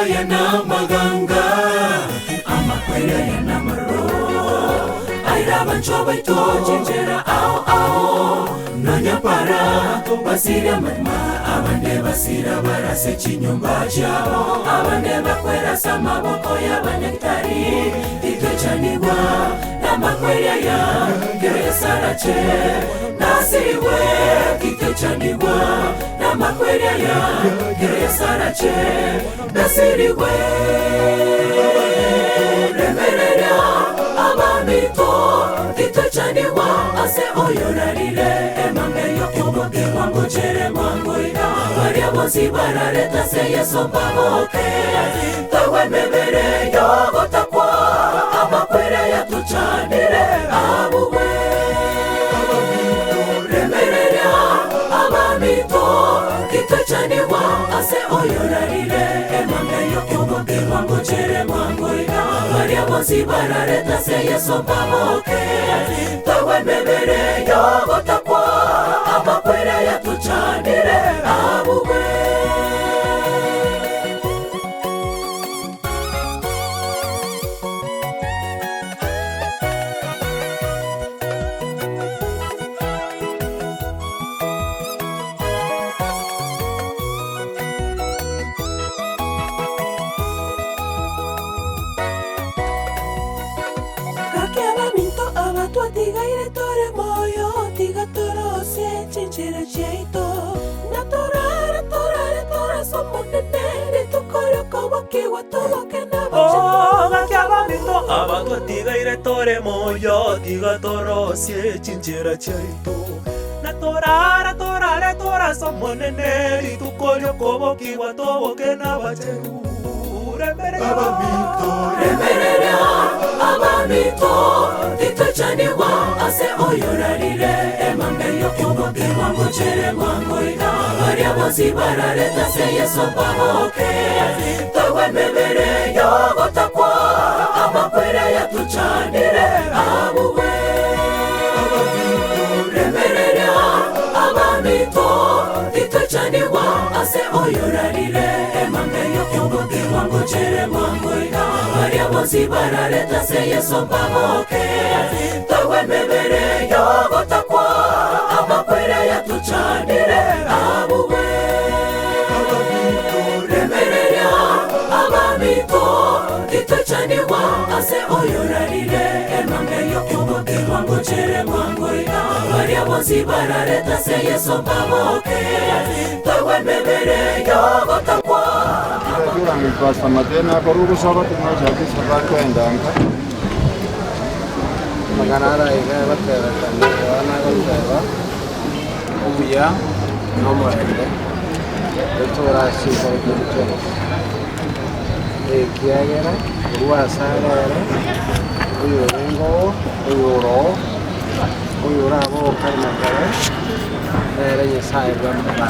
Aya namaganga, amakweri aya namaroro, Aira abanchwa baito chinchera ao ao, Nonya para basire amarima, Abande basira bare ase chinyomba chiabo, Abande bakwera ase amaboko y'abanyagitari, Titwechanigwa namakweri aya, Kero Yeso arache nasirigwe, Titwechanigwa namakweri aya, Kero Yeso arache nasirigwe. Remereria abaminto, titwechanigwa ase oyorarire emambe y'okobokigwa ngochere mwango iga. Baria bonsi bararete ase Yeso mbaboke, tagwa emebere y'ogotakwa, amakweri ayatochanire abugwe. Remereria abaminto, titwechanigwa ase oyorarire emambe y'okobokigwa ngochere mwango iga. Baria bonsi bararete ase Yeso mbaboke, tagwa emebere y'ogotakwa, amakweri ayatochanire abugwe. Gaki abaminto aba twatigaire tore moyo, tiga torosie chinchera chiaito, na torare torare torase Omonene, rituko ri'okobokigwa toboke Oh, gaki abaminto aba twatigaire tore moyo, tiga torosie chinchera chiaito, na torare torare torase Omonene, rituko ri'okobokigwa toboke nabachenu. Remereria Abaminto, remereria abaminto, titochanigwa ase oyorarire emambe y'okobokigwa ngochere mwango iga. Baria bonsi bararete ase Yeso mbaboke, tagwa emebere y'ogotakwa, amakweri ayatochanire abugwe. Remereria abaminto, titochanigwa ase oyorarire emambe y'okobokigwa ngochere mwango iga. Baria bonsi bararete ase Yeso mbaboke, tagwa emebere y'ogotakwa, amakweri ayatochanire abugwe. Remereria abaminto, titochanigwa ase oyorarire emambe y'okobokigwa ngochere mwango iga. Baria bonsi bararete ase Yeso mbaboke, tagwa emebere y'ogotakwa. Pastor Matena akorwa ogosaba timochaka esabari koenda nka. Amang'ana ara iga egotebekana Yohana agoteba, Obuya na omorembe gotore ase enkoro chiaito chionsi, ekiagera korwa asare ere oyorenge oo, oyore oo, oyorabe oo kare na kare, nere Nyasae bw'amabera.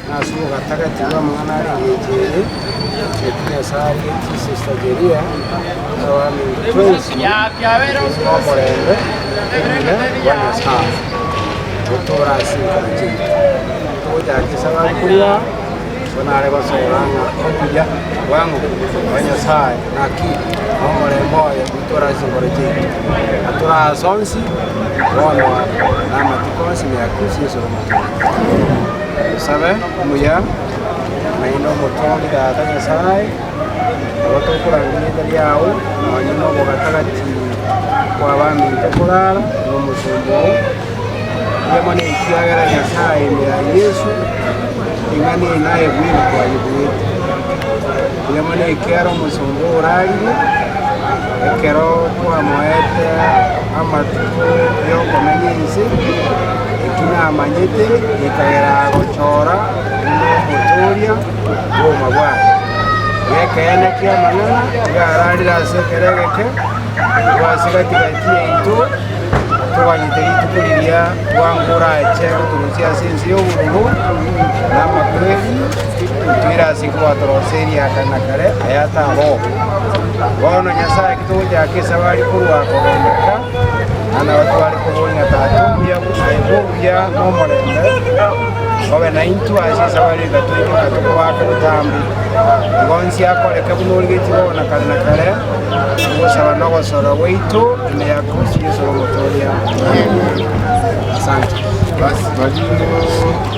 Na ase obogatagati bw'amang'ana are engencho eye, eki Nyasae arigetie Sister Jeria na abaminto twensi nomorembe omuya bwa Nyasae gotore ase enkoro chiaito. Togochaka esabari korwa aa, tonare gosora ng'a obuya bwang'o bwa Nyasae naki nomorembe oye gotore ase enkoro chiaito. Na torase onsi bono na amatuko onsi miakusi Yeso omochenu. Tosabe omuya, naende omotongi Tata Nyasae, nabo tokoranga erieta riao nonye nobogatagati bw'abaminto korara na omosomba oo, mbuya mono ekiagera Nyasae ime ya Yeso, ring'ana eri naye bweka kwayibuete. Mbuya mono ekiagera omosomba oo orarire, ekero kwamoete amatuko yokomenya ense, Eki namanyete gekagera agochora buna omotoria bw'obogima bwaye. Nekeene ki'amang'ana iga ararire ase ekero egeke, korwa ase gati-gati yaito, toganyete rituko riria bwango orache gotorusia ase ense y'obororo na amakweri, otoire ase nkobatoroseria kare na kare ayataba oo. Bono Nyasae, ki togochaka esabari korwa kogendeka. Na nabo tware koboria ng'a Tata omuya aye bw'obuya na omorembe obe naintwe ase esabari eye toike ng'a tokobaaka botambe. Igo onsi akoreke buna origetie bono na kare na kare, ogosaba na ogosora gwaito ime ya Kristo Yeso Omotoria. Amen. Asante. Basi baria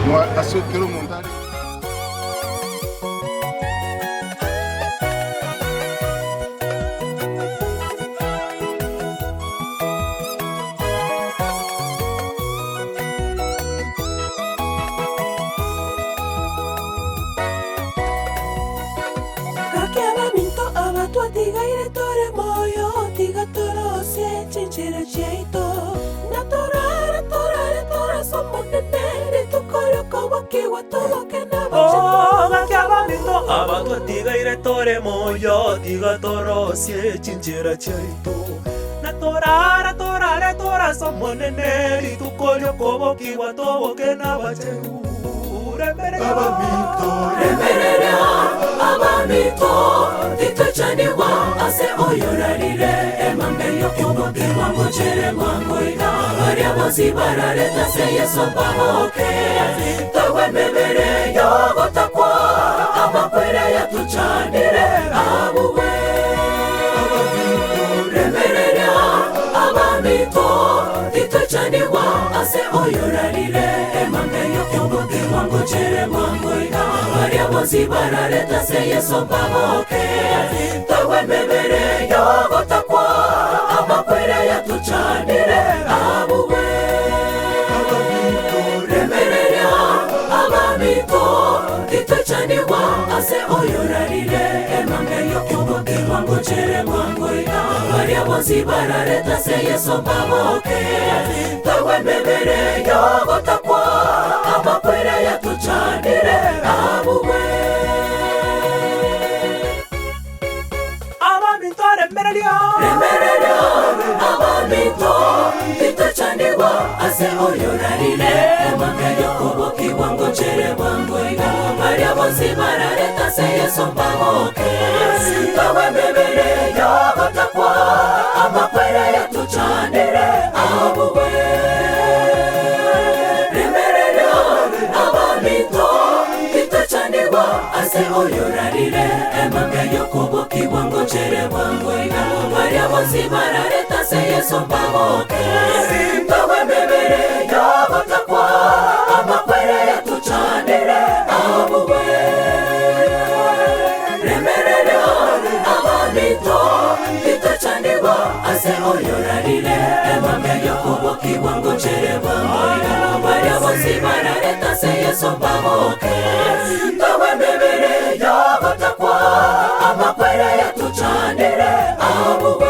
mo ase kera omonto are. Gaki abaminto aba twatigaire tore moyo, tiga torosie chinchera chiaito, na torare torare torase Omonene, rituko ri'okobokigwa toboke Oh, gaki abaminto aba twatigaire tore moyo, tiga torosie chinchera chiaito, na torara torare torase Omonene, rituko ri'okobokigwa toboke nabachenu. Remereria Abaminto, remereria abaminto, titochanigwa ase oyorarire emambe y'okobokigwa ngochere bwango iga, baria bonsi bararete ase Yeso mbaboke, togwe emebere y'ogotakwa, amakwere yatochanire abugwe. Remereria abaminto, titochanigwa ase oyorarire emambe y'okobokigwa ngochere bwango iga, baria bonsi bararete ase Yeso mbaboke, togwe emebere y'ogotakwa, amakwere yatochanire abugwe. Remereria abaminto, titochanigwa ase oyorarire emambe y'okobokigwa ngochere bwango iga, baria bonsi bararete ase Yeso mbaboke, togwe emebere y'ogotakwa, amakwere yatochanire abugwe. Abaminto, remereria. Remereria abaminto, titochanigwa ase oyorarire emambe y'okobokigwa ngochere bwango iga, baria bonsi bararete ase Yeso mbaboke, togwe emebere y'ogotakwa, amakwere yatochanire abugwe. Remereria abaminto, titochanigwa ase oyorarire emambe y'okobokigwa ngochere bwango iga, baria bonsi bararete ase Yeso mbaboke, togwe emebere y'ogotakwa, amakwere yatochanire abugwe. Remereria abaminto, titochanigwa ase oyorarire emambe y'okobokigwa ngochere bwango iga, baria bonsi bararete ase Yeso mbaboke, togwe emebere y'ogotakwa, amakwere yatochanire abugwe.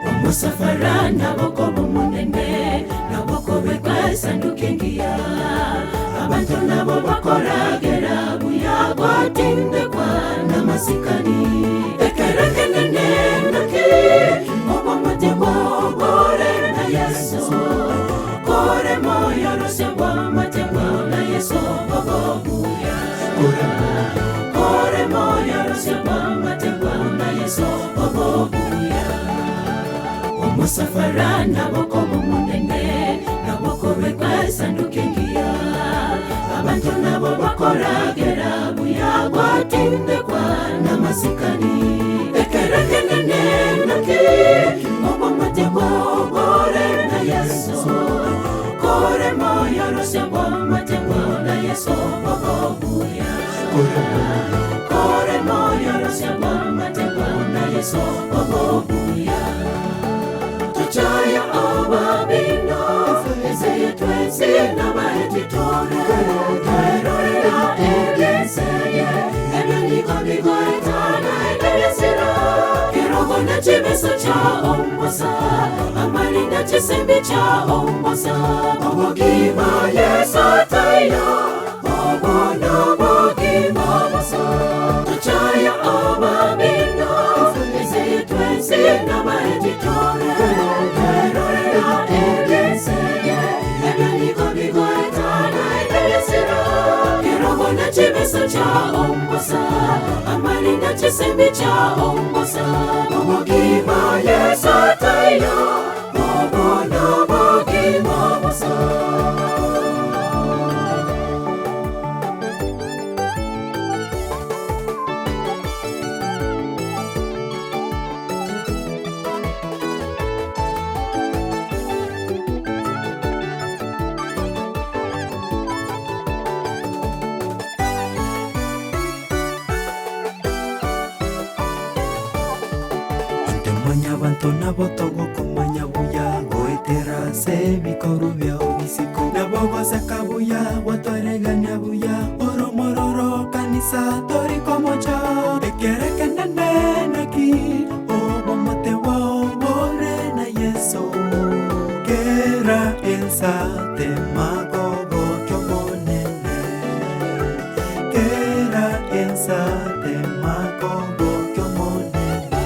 Omusafara nabokoba omonene, nabokobekwa esanduku engiya, abanto nabo bakoragera buya gwatindekwa n'amasikani. Ekerekenene naki obwamate bwobore na Yeso, kore moyo rose bwamate na Yeso bobobuya, kore moyo rose bwamate na Yeso bobobuya. Omusafara nabokoba omonene, nabokobekwa esanduku engiya, abanto nabo bakoragera buya gwatindekwa n'amasikani. Ekerekenene naki obwamate bwobore na Yeso, kore moyo rose bwamate na Yeso bobobuya, kore moyo rose bwamate na Yeso bobobuya. twensi nabaetitore twerorera ebyenseye ebyo nigo bigoetana ebyesiro kirogo na chibeso cha ombosa amarinda chisembe cha ombosa obogima Yesu tayo obono bogima bosa tuchaya abamino eze twensi nabaetitore twerorera ebyenseye ebyo nigo bigoetana ebyesiro kirogo na chibeso cha ombosa amarinda chisembe cha ombosa obogima Yesu tayo obono bogima bosa. Intemanya bantu nabo togokumanya buya goetera se bikoru byao bisiko nabo goseka buya gwatwaregania buya oromororo kanisa torikomocha ekerekeneneneki obomote wao bore na Yesu kera ensa temagogo kyomonene kera ensa temagogo kyomonene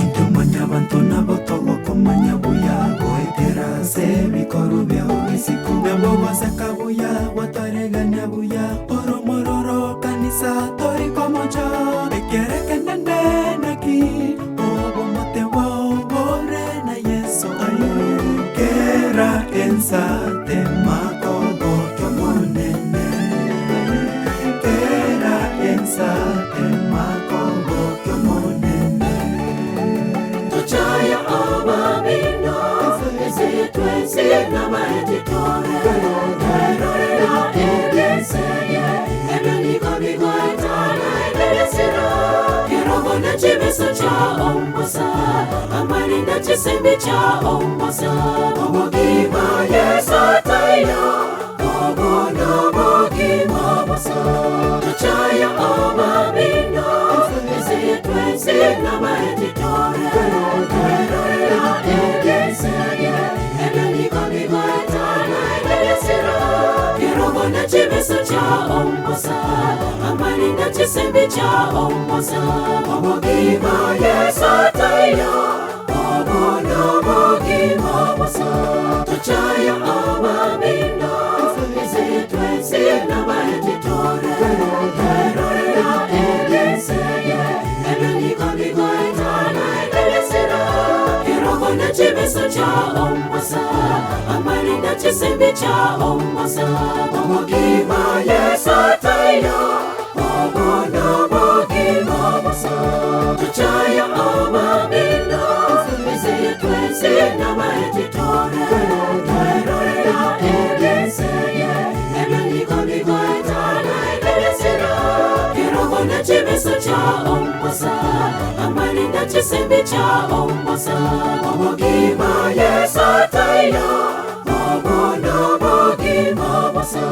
intumanya bantu nabo togokumanya buya goetera se bikoru byao bisiku nabo goseka buya gwatwaregania buya oromororo kanisa torikomocha ekerekeneneneki obomote wao bore na Yesu kera ensa temagogo kyomonene kera ensa temagogo kyomonene tuchaya abamino eze twensi nabaetitore twerorera ebyenseye ebyo nigo bigoetana ebyesiro kirogo na chibeso cha ombosa amarinda chisembe cha ombosa obogima Yesu tayo obono bogima bosa tuchaya abamino eze twensi nabaetitore twerorera ebyenseye ebyo nigo bigoetana ebyesiro kirogo na chibeso cha ombosa amarinda chisembe cha ombosa obogima Yesu tayo obono bogima bosa tuchaya abamino eze twensi nabaetitore twerorera ebyenseye ebyo nigo bigoetana ebyesiro kirogo na chibeso cha ombosa amarinda chisembe cha ombosa obogima Yesu tayo obono bogima bosa tuchaya abamino eze twensi nabaetitore twerorera ebyenseye ebyo nigo bigoetana ebyesiro kirogo na chibeso cha ombosa amarinda chisembe cha ombosa obogima Yesu tayo obono bogima bosa.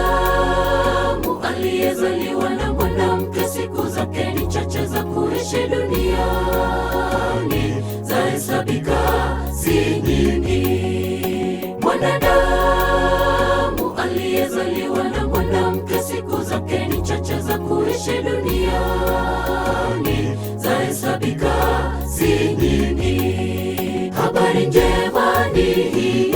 Mwanadamu aliyezaliwa na mwanamke, siku zake ni chache za kuishi duniani, zahesabika si nyingi. Mwanadamu aliyezaliwa na mwanamke, siku zake ni chache za kuishi duniani, zahesabika si nyingi. Habari njema ni hii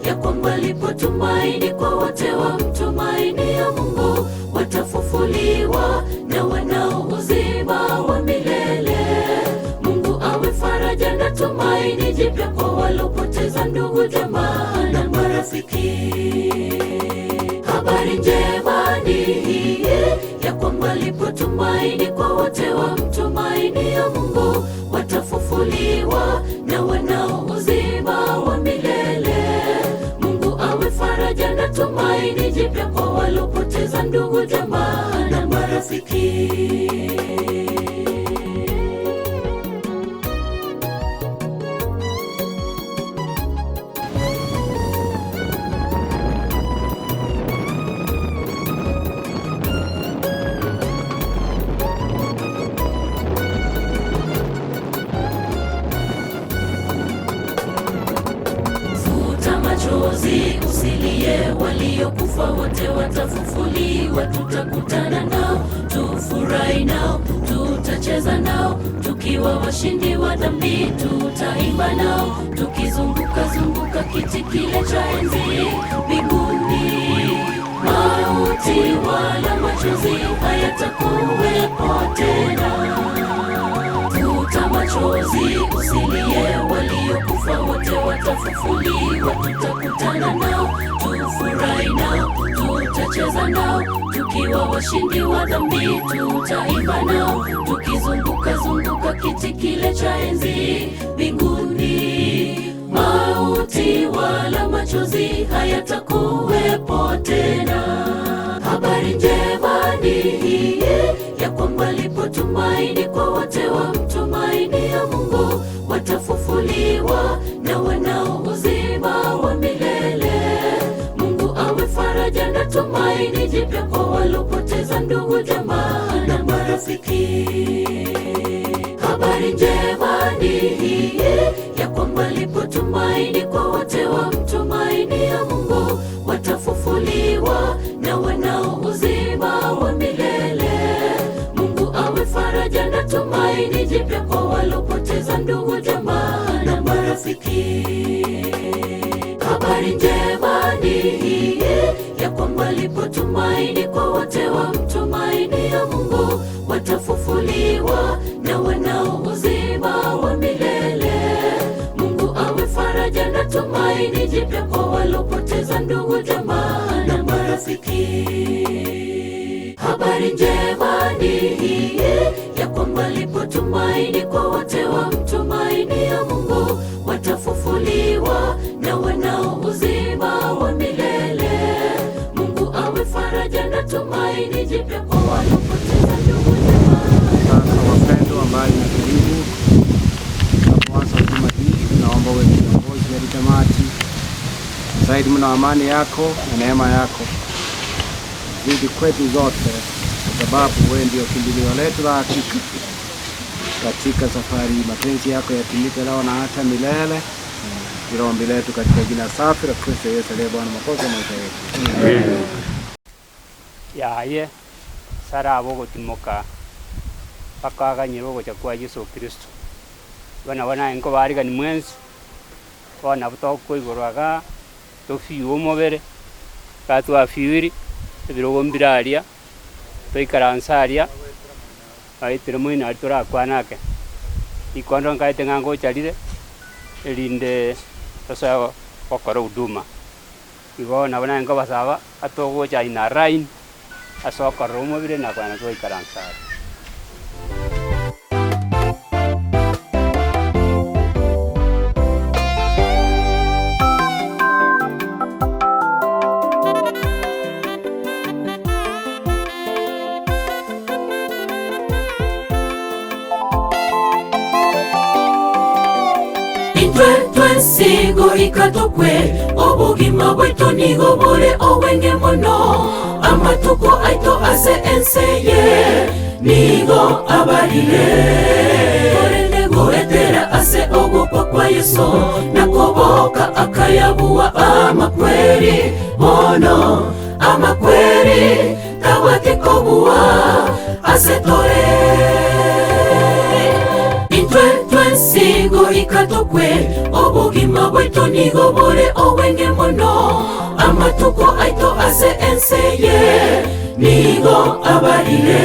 ya kwamba lipo tumaini kwa wote wamtumainio Mungu, watafufuliwa na wanao uzima wa milele. Mungu awe faraja na tumaini jipya kwa walopoteza ndugu, jamaa na marafiki. Habari njema ni hii ya kwamba lipo lipo tumaini kwa wote wamtumainio Mungu, watafufuliwa na wanao uzima wa milele. Mungu awe faraja na tumaini jipya kwa walopoteza ndugu, jamaa na marafiki. Futa machozi usilie, waliokufa wote watafufuliwa. Tutakutana nao, tufurahi nao, tutacheza nao, tukiwa washindi wa dhambi. Tutaimba nao, tukizunguka zunguka kiti kile cha enzi mbinguni. Mauti wala machozi hayatakuwepo tena. Futa machozi usilie, waliokufa wote watafufuliwa. Tutakutana nao, tufurahi nao, tutacheza nao, tukiwa washindi wa dhambi. Tutaimba nao, tukizunguka zunguka kiti kile cha enzi mbinguni. Mauti wala machozi hayatakuwepo tena. Habari njema ni hii ya kwamba lipo tumaini kwa wote wamtumainio Mungu, watafufuliwa na wanao uzima wa milele. Mungu awe faraja na tumaini jipya kwa walopoteza ndugu, jamaa na marafiki. Habari njema ni hii ya kwamba lipo tumaini kwa wote wamtumainio Mungu, watafufuliwa na wanao uzima wa milele. Mungu awe faraja na tumaini jipya kwa walopoteza ndugu, jamaa na marafiki. Habari njema ni hii ya kwamba lipo tumaini kwa wote wamtumainio Mungu, watafufuliwa na wanao uzima wa milele. Mungu awe faraja na tumaini jipya kwa walopoteza ndugu, jamaa na marafiki. Habari njema ni hii ya kwamba lipo tumaini kwa wote wamtumainio Mungu, watafufuliwa na wanao uzima wa milele. Mungu awe faraja na tumaini jipya kwa walopoteza ndugu, jamaa Sasa wapendwa, mbali na karibu, tunapoanza huduma hii, tunaomba uwe kiongozi hadi tamati. Zaidi mna amani yako na neema yako zidi kwetu zote, kwa sababu wewe ndio kimbilio letu la hakika katika safari hii. Mapenzi yako yatimike leo na hata milele. Ndilo ombi letu katika jina safi la Kristo Yesu aliye Bwana Mwokozi wa maisha yetu. Yaye sarabe ogotimoka mpaka aganyire ogocha kwa Yeso Kristo. Igo nabo naye nkobaarigani mwensi, bono nabo tokoigorwa igaa, tofiwe omobere, ekero twafiwiri, ebirogo mbire aria, toikaranse aria, baetire moino aria torakwane ake. Rikondo nkaete ng'a ngocha rire, erinde tosoe gokora huduma. Igo nabo naye nkobasaba, atogocha in a line, ase okorora omobere na kogenda twaikaransa aria. Intwe twensi goika tokwe, obogima bwaito nigo bore obwenge mono. Amatuko aito ase ense eye nigo abarire. Korende goetera ase ogokwa kwa Yeso, na koboka akayabua amakweri mono, amakweri tabwati kobua ase tore. Intwe twensi goika tokwe, obogima bwaito nigo bore obwenge mono. Amatuko aito ase ense eye nigo abarire.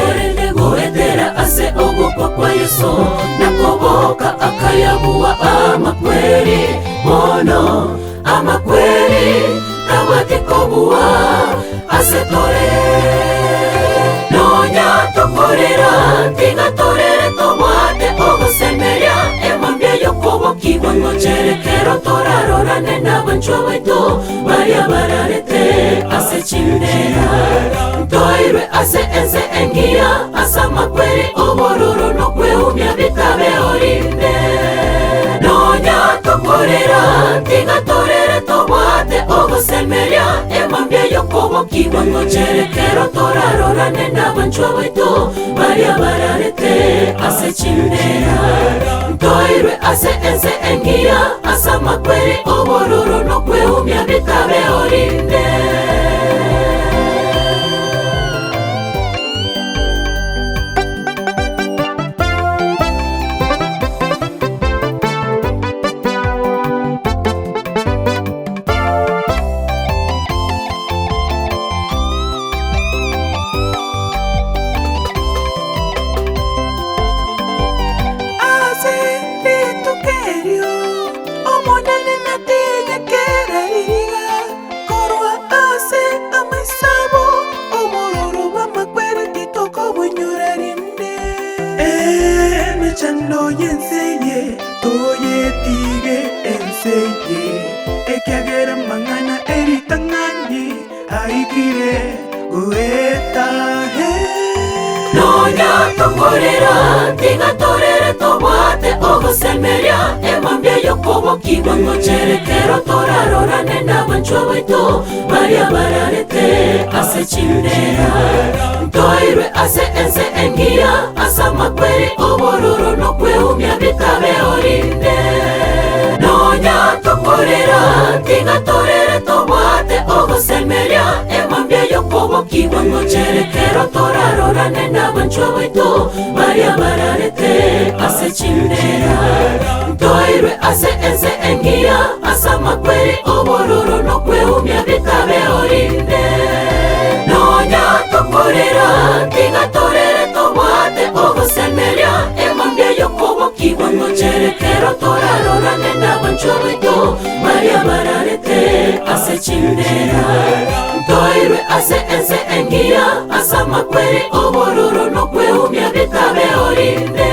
Korende goetera ase ogokwa kwa Yeso, na koboka akayabua amakweri mono, amakweri tabwati kobua ase tore. ngochere kero torarorane n'abanchwa baito baria bararete ase chimbera ntoirwe ase ense engiya ase amakweri obororo nokweumia bitabe orinde nonya tokorera tigatorere tobwate ogosemeria emambia yokobokigwa ngochere kero torarorane n'abanchwa baito baria bararete ase chimbera ntoirwe ase ense engiya ase amakweri obororo nokweumia bitabe orinde. Ase rituko erio, Omonene nategekere riga korwa ase amaisabo, obororo bw'amakweri titokobonyora rinde. Emechando y'ense eye toyetige ense eye ekiagera mang'ana eritang'ani aikire goeta he. Nonya tokorera tigatorere tobwate ogosemeria emambia yokobokigwa ngochere kero torarorane n'abanchwa baito baria bararete ase chimbera ntoirwe ase ense engiya ase amakweri obororo nokweumia bitabe orinde nonya tokorera tigatorere tobwate ogosemeria emambia yokobokigwa ngochere kero torarorane n'abanchwa baito baria bararete ase chimbera ntoirwe ase ense engiya ase amakweri obororo nokweumia bitabe orinde nonya tokorera tigatorere tobwate ogosemeria emambia yokobokigwa ngochere kero torarorane n'abanchwa baito baria bararete ase chimbera ntoirwe ase ense engiya ase amakweri obororo nokweumia bitabe orinde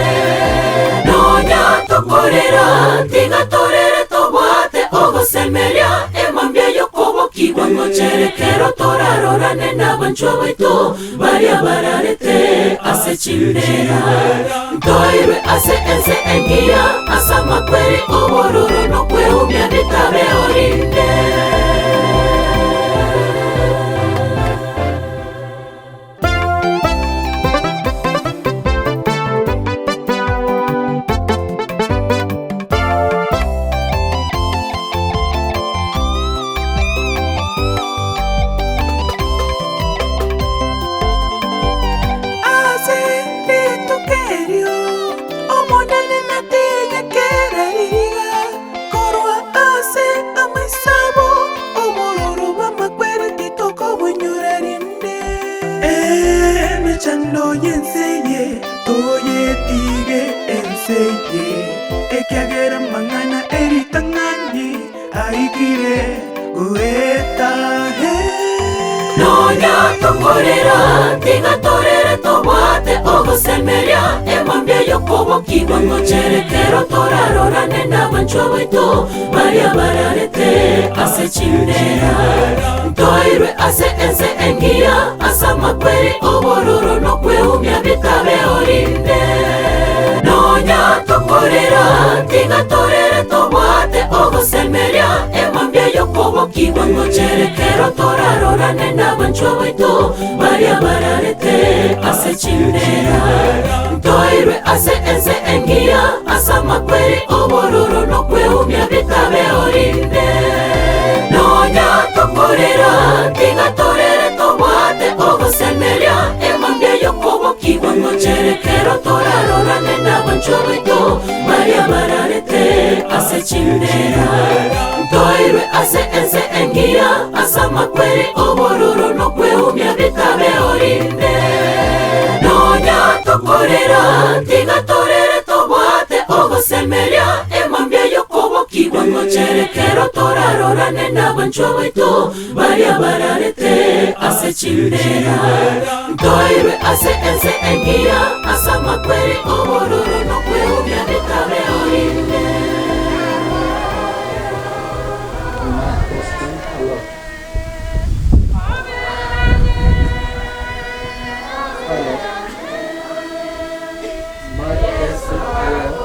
nonya tokorera tigatorere tobwate ogosemeria emambia yokobokigwa ngochere kero torarorane n'abanchwa baito baria bararete ase chimbera ntoirwe ase ense engiya ase amakweri obororo nokweumia bitabe orinde. Ase rituko erio, Omonene nategekere riga korwa ase amaisabo, obororo bw'amakweri titokobonyora rinde. Emechando y'ense eye toyetige ense eye ekiagera mang'ana eritang'ani aikire goeta he. Nonya tokorera tigatorere tobwate ogosemeria emambia yokobokigwa ngochere kero torarorane n'abanchwa baito baria bararete ase chimbera ntoirwe ase ense engiya ase amakweri obororo nokweumia bitabe orinde nonya tokorera tigatorere tobwate ogosemeria emambia yokobokigwa ngochere kero torarorane n'abanchwa baito baria bararete ase chimbera ntoirwe ase ense engiya ase amakweri obororo nokweumia bitabe orinde nonya tokorera tigatorere tobwate ogosemeria emambia yokobokigwa ngochere kero torarorane n'abanchwa baito baria bararete ase chimbera ntoirwe ase ense engiya ase amakweri obororo nokweumia bitabe orinde nonya tokorera tigatorere tobwate ogosemeria emambia yokobokigwa ngochere kero torarorane n'abanchwa baito baria bararete ase chimbera ntoirwe ase ense engiya ase amakweri obororo nokweumia bitabe orinde. Hello. Mic testing. Hello.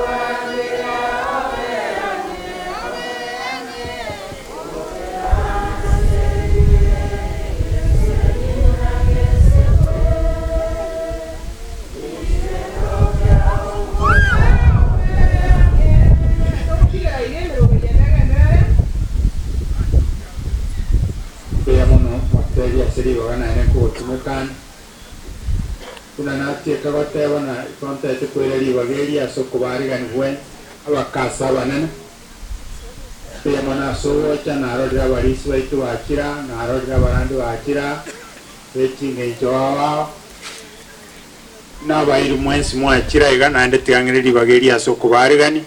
Mbuya mono motebie ase ribaga naende nkogotumekana. Buna natieka goteba na igo ntaete koira ribaga eri ase okobaarigani bwensi abakasa abanene. Mbuya mono ase ogocha narorire abarisi baito bachire aa, narorire abarandi bachire aa, be chingencho ao ao, na abairi mwensi mwachire aiga naende tiga ng'ire ribaga eri ase okobaarigania,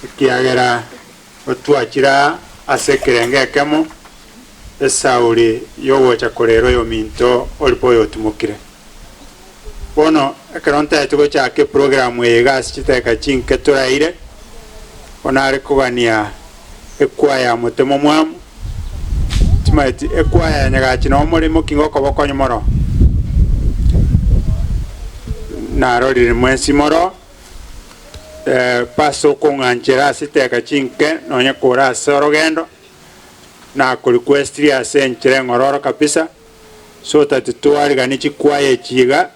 ekiagera Otwachire aa ase ekerengo ekemo, esauri y'ogocha korera oyominto Oripa oyotimokire. Bono ekero ntaete gochaka eprogramu eye iga ase chidakika chinke toraire, bono are kogania ekwaya ya Motemomwamu, timaeti ekwaya ya Nyagachi noo more imoki ngokoboko onye moro? Narorire mwensi moro. Ase okong'anchera ase chidakika chinke nonya kore ase orogendo, nakorequestirie ase enchera eng'ororo kabisa, so that twariganie chikwaya echi iga,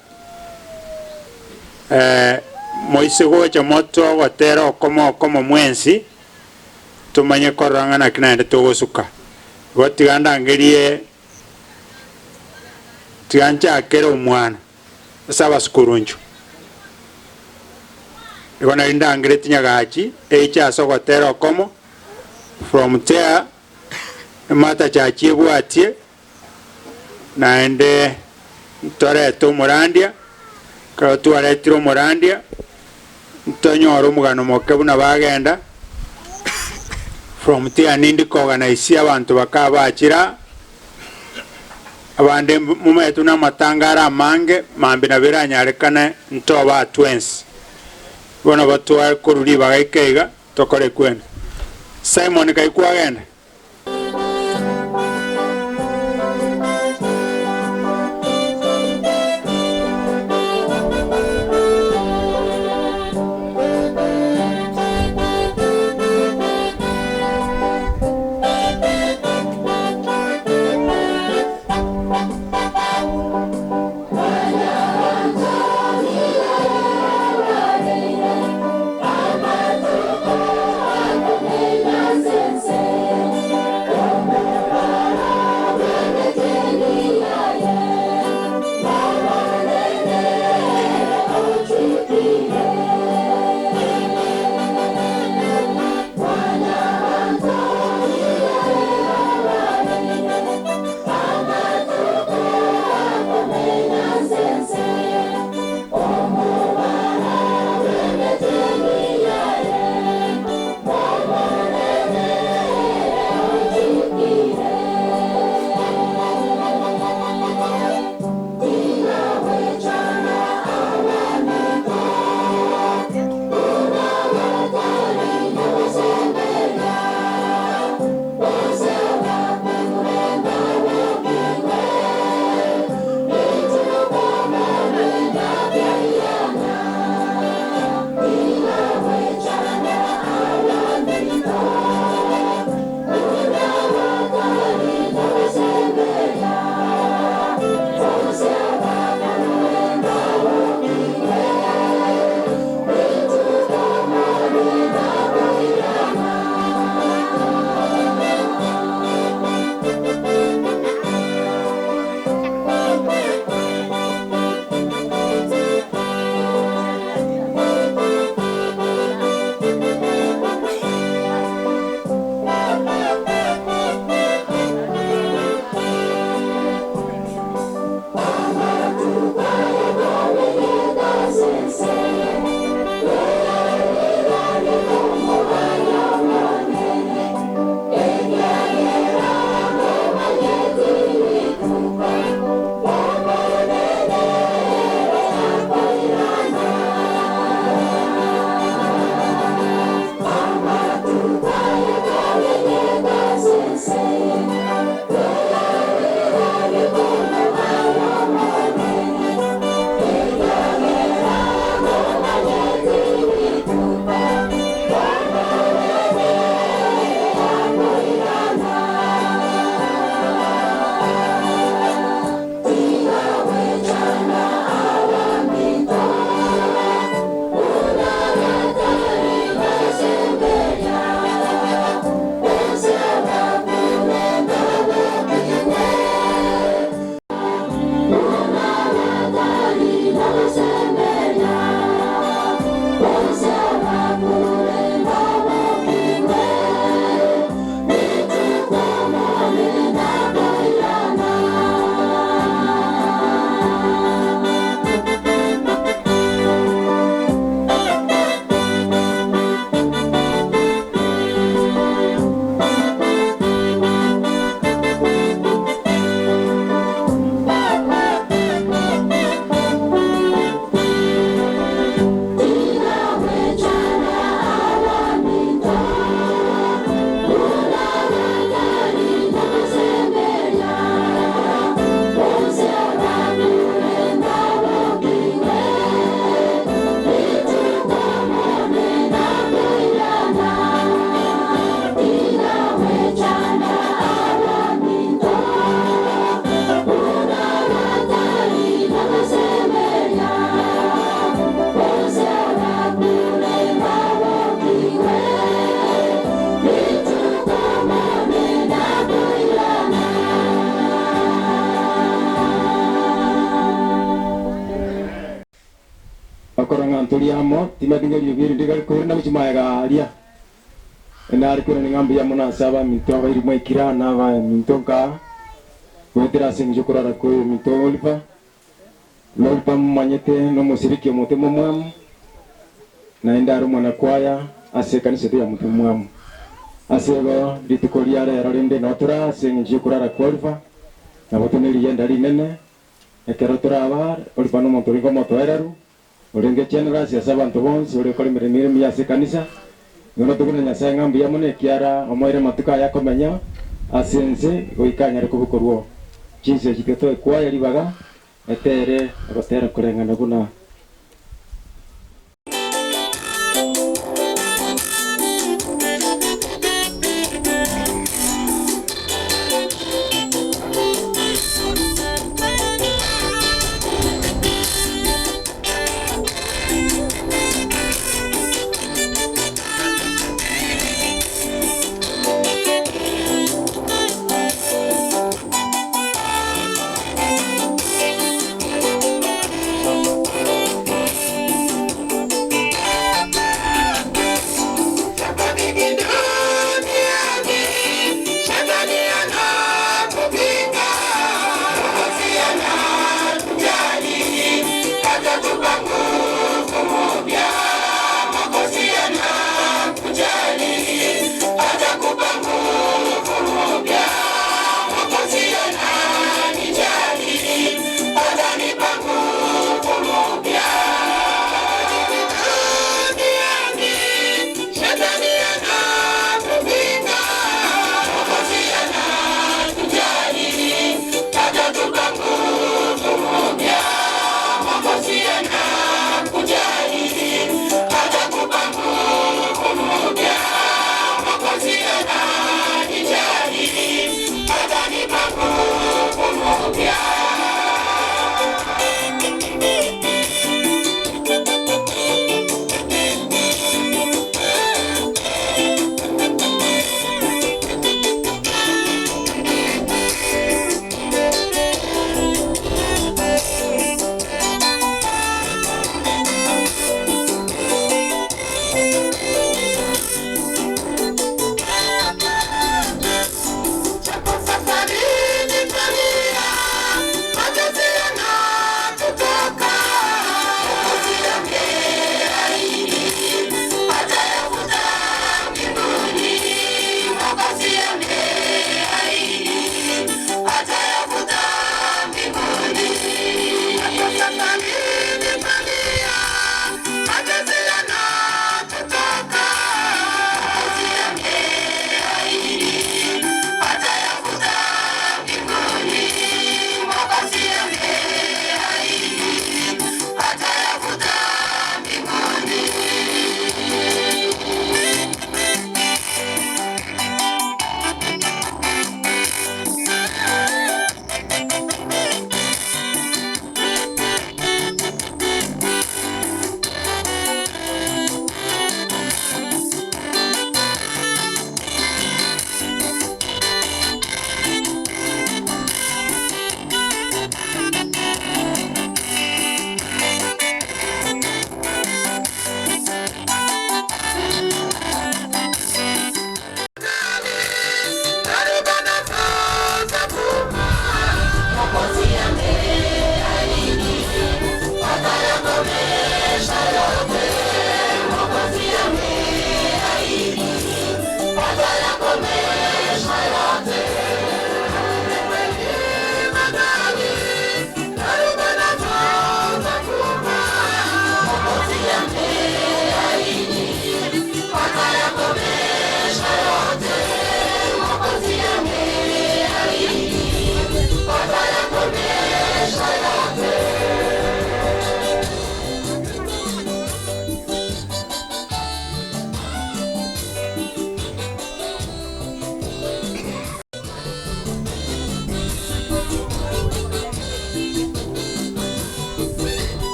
moise gocha motogotera okomo okomo mwensi, tomanye korora ng'a naki naende togosuka. Igo tiga ndangerie, tiga nchakere omwana. ase abasukurunchu. Igo nari ndangereti nyagachi eiche ase ogotera okomo, from there emata church ebwatie, naende ntorete omorandia, ekero twaretire omorandia, ntonyore omogano moke buna bagenda, from there nindi koorganize abanto bakaba bachire aa. Abande momanyete buna amatanga are amange, mambia nabo eranyarekane ntoba twensi. Bono batware korwa ribaga ike iga, tokore ekwene. Simon kai kwagenda? Ntori amo, timanyeti ng'a eriogi eri ndigare koirana gochia magega aaria. Nare koirana ng'a mbuya mono ase abaminto abairi mwaikire aa na abaminto nkaa, goetera ase engencho y'okorara kw'oyominto Oliver. Na Oliver momanyete nomosiriki omote momwamu, naende are omwanakwaya ase ekanisa yaito ya Mote Momwamu. Ase igo rituko ria rero rende noo tore aa ase engencho y'okorara kwa Oliver, nabo tore nerigenda rinene, ekero toraba Oliver nomonto orenge omotoereru, Orenge generous ase abanto bonsi, ore okora emeremo ere emiya ase ekanisa. Igo notogwene Nyasae ng'a mbuya mono ekiara omoeire amatuko aye akomenya ase ense goika anyare kobokorwa chinsa echi tiga toe kwaya ribaga etere ogotera koreng'ana buna.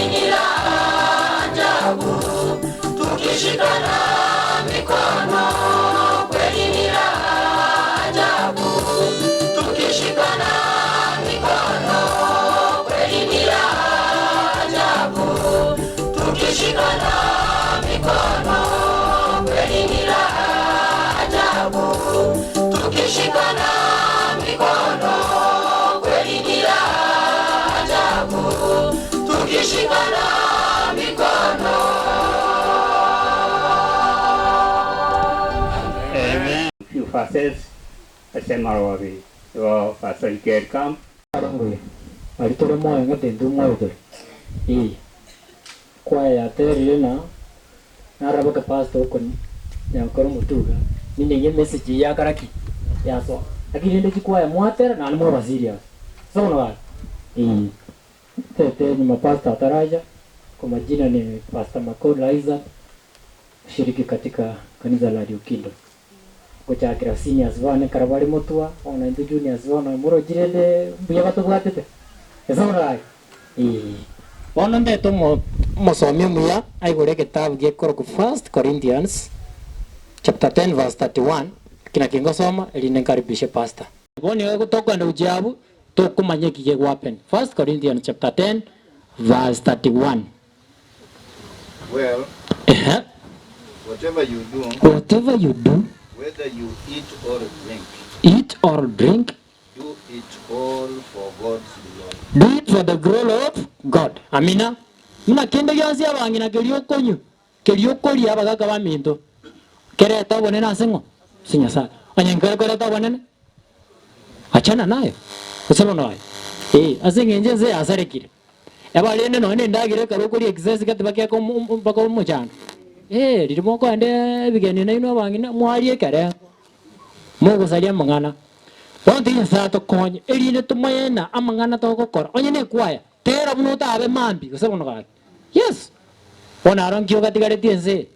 Kweli ni raha ajabu tukishikana mikono, kweli ni raha ajabu tukishikana mikono, kweli ni raha ajabu tukishikana mikono, kweli ni raha ajabu tukishikana mikono, kweli ni raha ajabu tukishikana mikono. Amen. Few verses ase amarobi igo Pastor Iker come. Arongoye bari tore moyo ng'ate intwe moyo tore ee kwaya yaterire na naraboke pastor okoni nyankore omotuga ninde message yakaraki yasoa lakini rende chikwaya mwatera naende mwaba serious ase bono gaki ee tete nyuma pastor ataraja kwa majina ni Pastor Makola Isaac kushiriki katika kanisa la New Kingdom gochakera seniors bane kara bari motwa ona intwe juniors bono morojire ende mbuya batobwatete ase bono gaki ee bono ndete omo omosomi omuya aigure egetabu gekorokwa First Corinthians chapter 10 verse 31 kina kingosoma erinde nkaribishe pastor bono nigo tokwenda gochia abwo tokomanya eki gegohappen First Corinthians chapter 10 verse 31 Well, Ehe. whatever you do, whatever you do whether you eat or drink, eat or drink do it all for God's glory. do it for the glory of God. Amina. Muna kende gionsi abang'ina keria okonywa, keria okoria abagaka baminto, kereta obonene ase ng'o? Ase Nyasaye. Onye nkere koreta obonene, achana nayo. Gose bono aye. Eh, ase eng'encho ense yasarekire. Eba rende nonye na endagera ekero okoria excess gati bakiaka omo omo mpaka omochando. Eh, riria mokoenda ebigeni nainwe abang'ina, mwaria ekerengo, mogosaria amang'ana. Bono tiga Nyasaye atokonye, erinde tomaye na amang'ana togokora, onye na ekwaya, tera buna otabe mambia gose bono gaki. Yes! Bono aro nki ogatigaretie ense eye?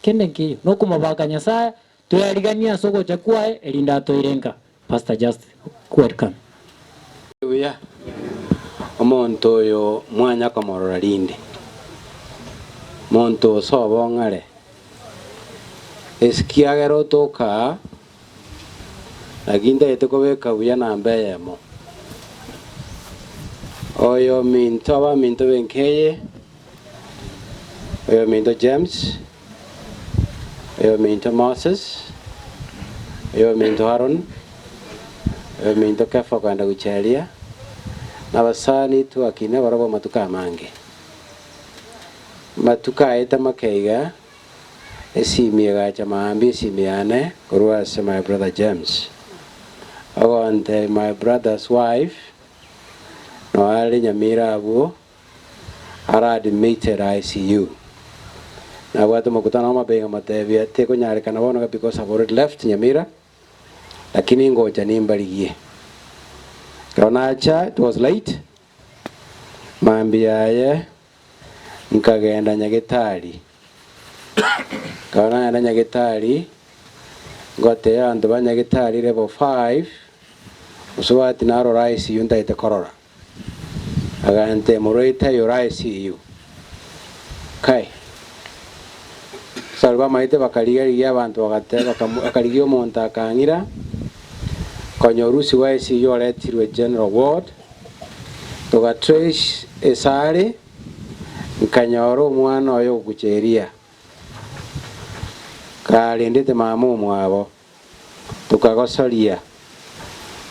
Kende nkeiyo, na okomobaka Nyasaye, toyariganie ase ogocha kwaye, erinde toire nka. Pastor just welcome. Buya, omonto oyo mwanya komorora rinde, monto ose obong'are, eskiagera otoka aa, naki ntagete kobeka buya namba eyemo. Oyominto abaminto b'enka eye, oyominto James, oyominto Moses, oyominto Aaron, oyominto Kefa okogenda gochia aria, na abasani twakina barabwo amatuko amange. Amatuko aete make iga, esimi egacha maambia esimi yane korwa ase my brother James, ogontebia my brother's wife noare Nyamira abwo, are admitted ICU. Nabwate omokutano o Homa Bay nkamotebia tekonyarekana bono iga because I've already left Nyamira, lakini ngocha nimbarigie. Ekero nacha it was late, mambia yaye nkagenda nyagetari. Ekero nagenda nyagetari, ngotebia abanto ba nyagetari level 5, mosubati narora ICU ntagete korora. Agantebia morwaire aye ore ICU. Kai! Ase bamaete bakarigia-rigia abanto bagateba bakarigia omonto akang'ira, konya orusigwe ICU oretirwe general ward, toga trace esare, nkanyora omwana oyo ogokucheria, karendete mama omwabo, tokagosoria,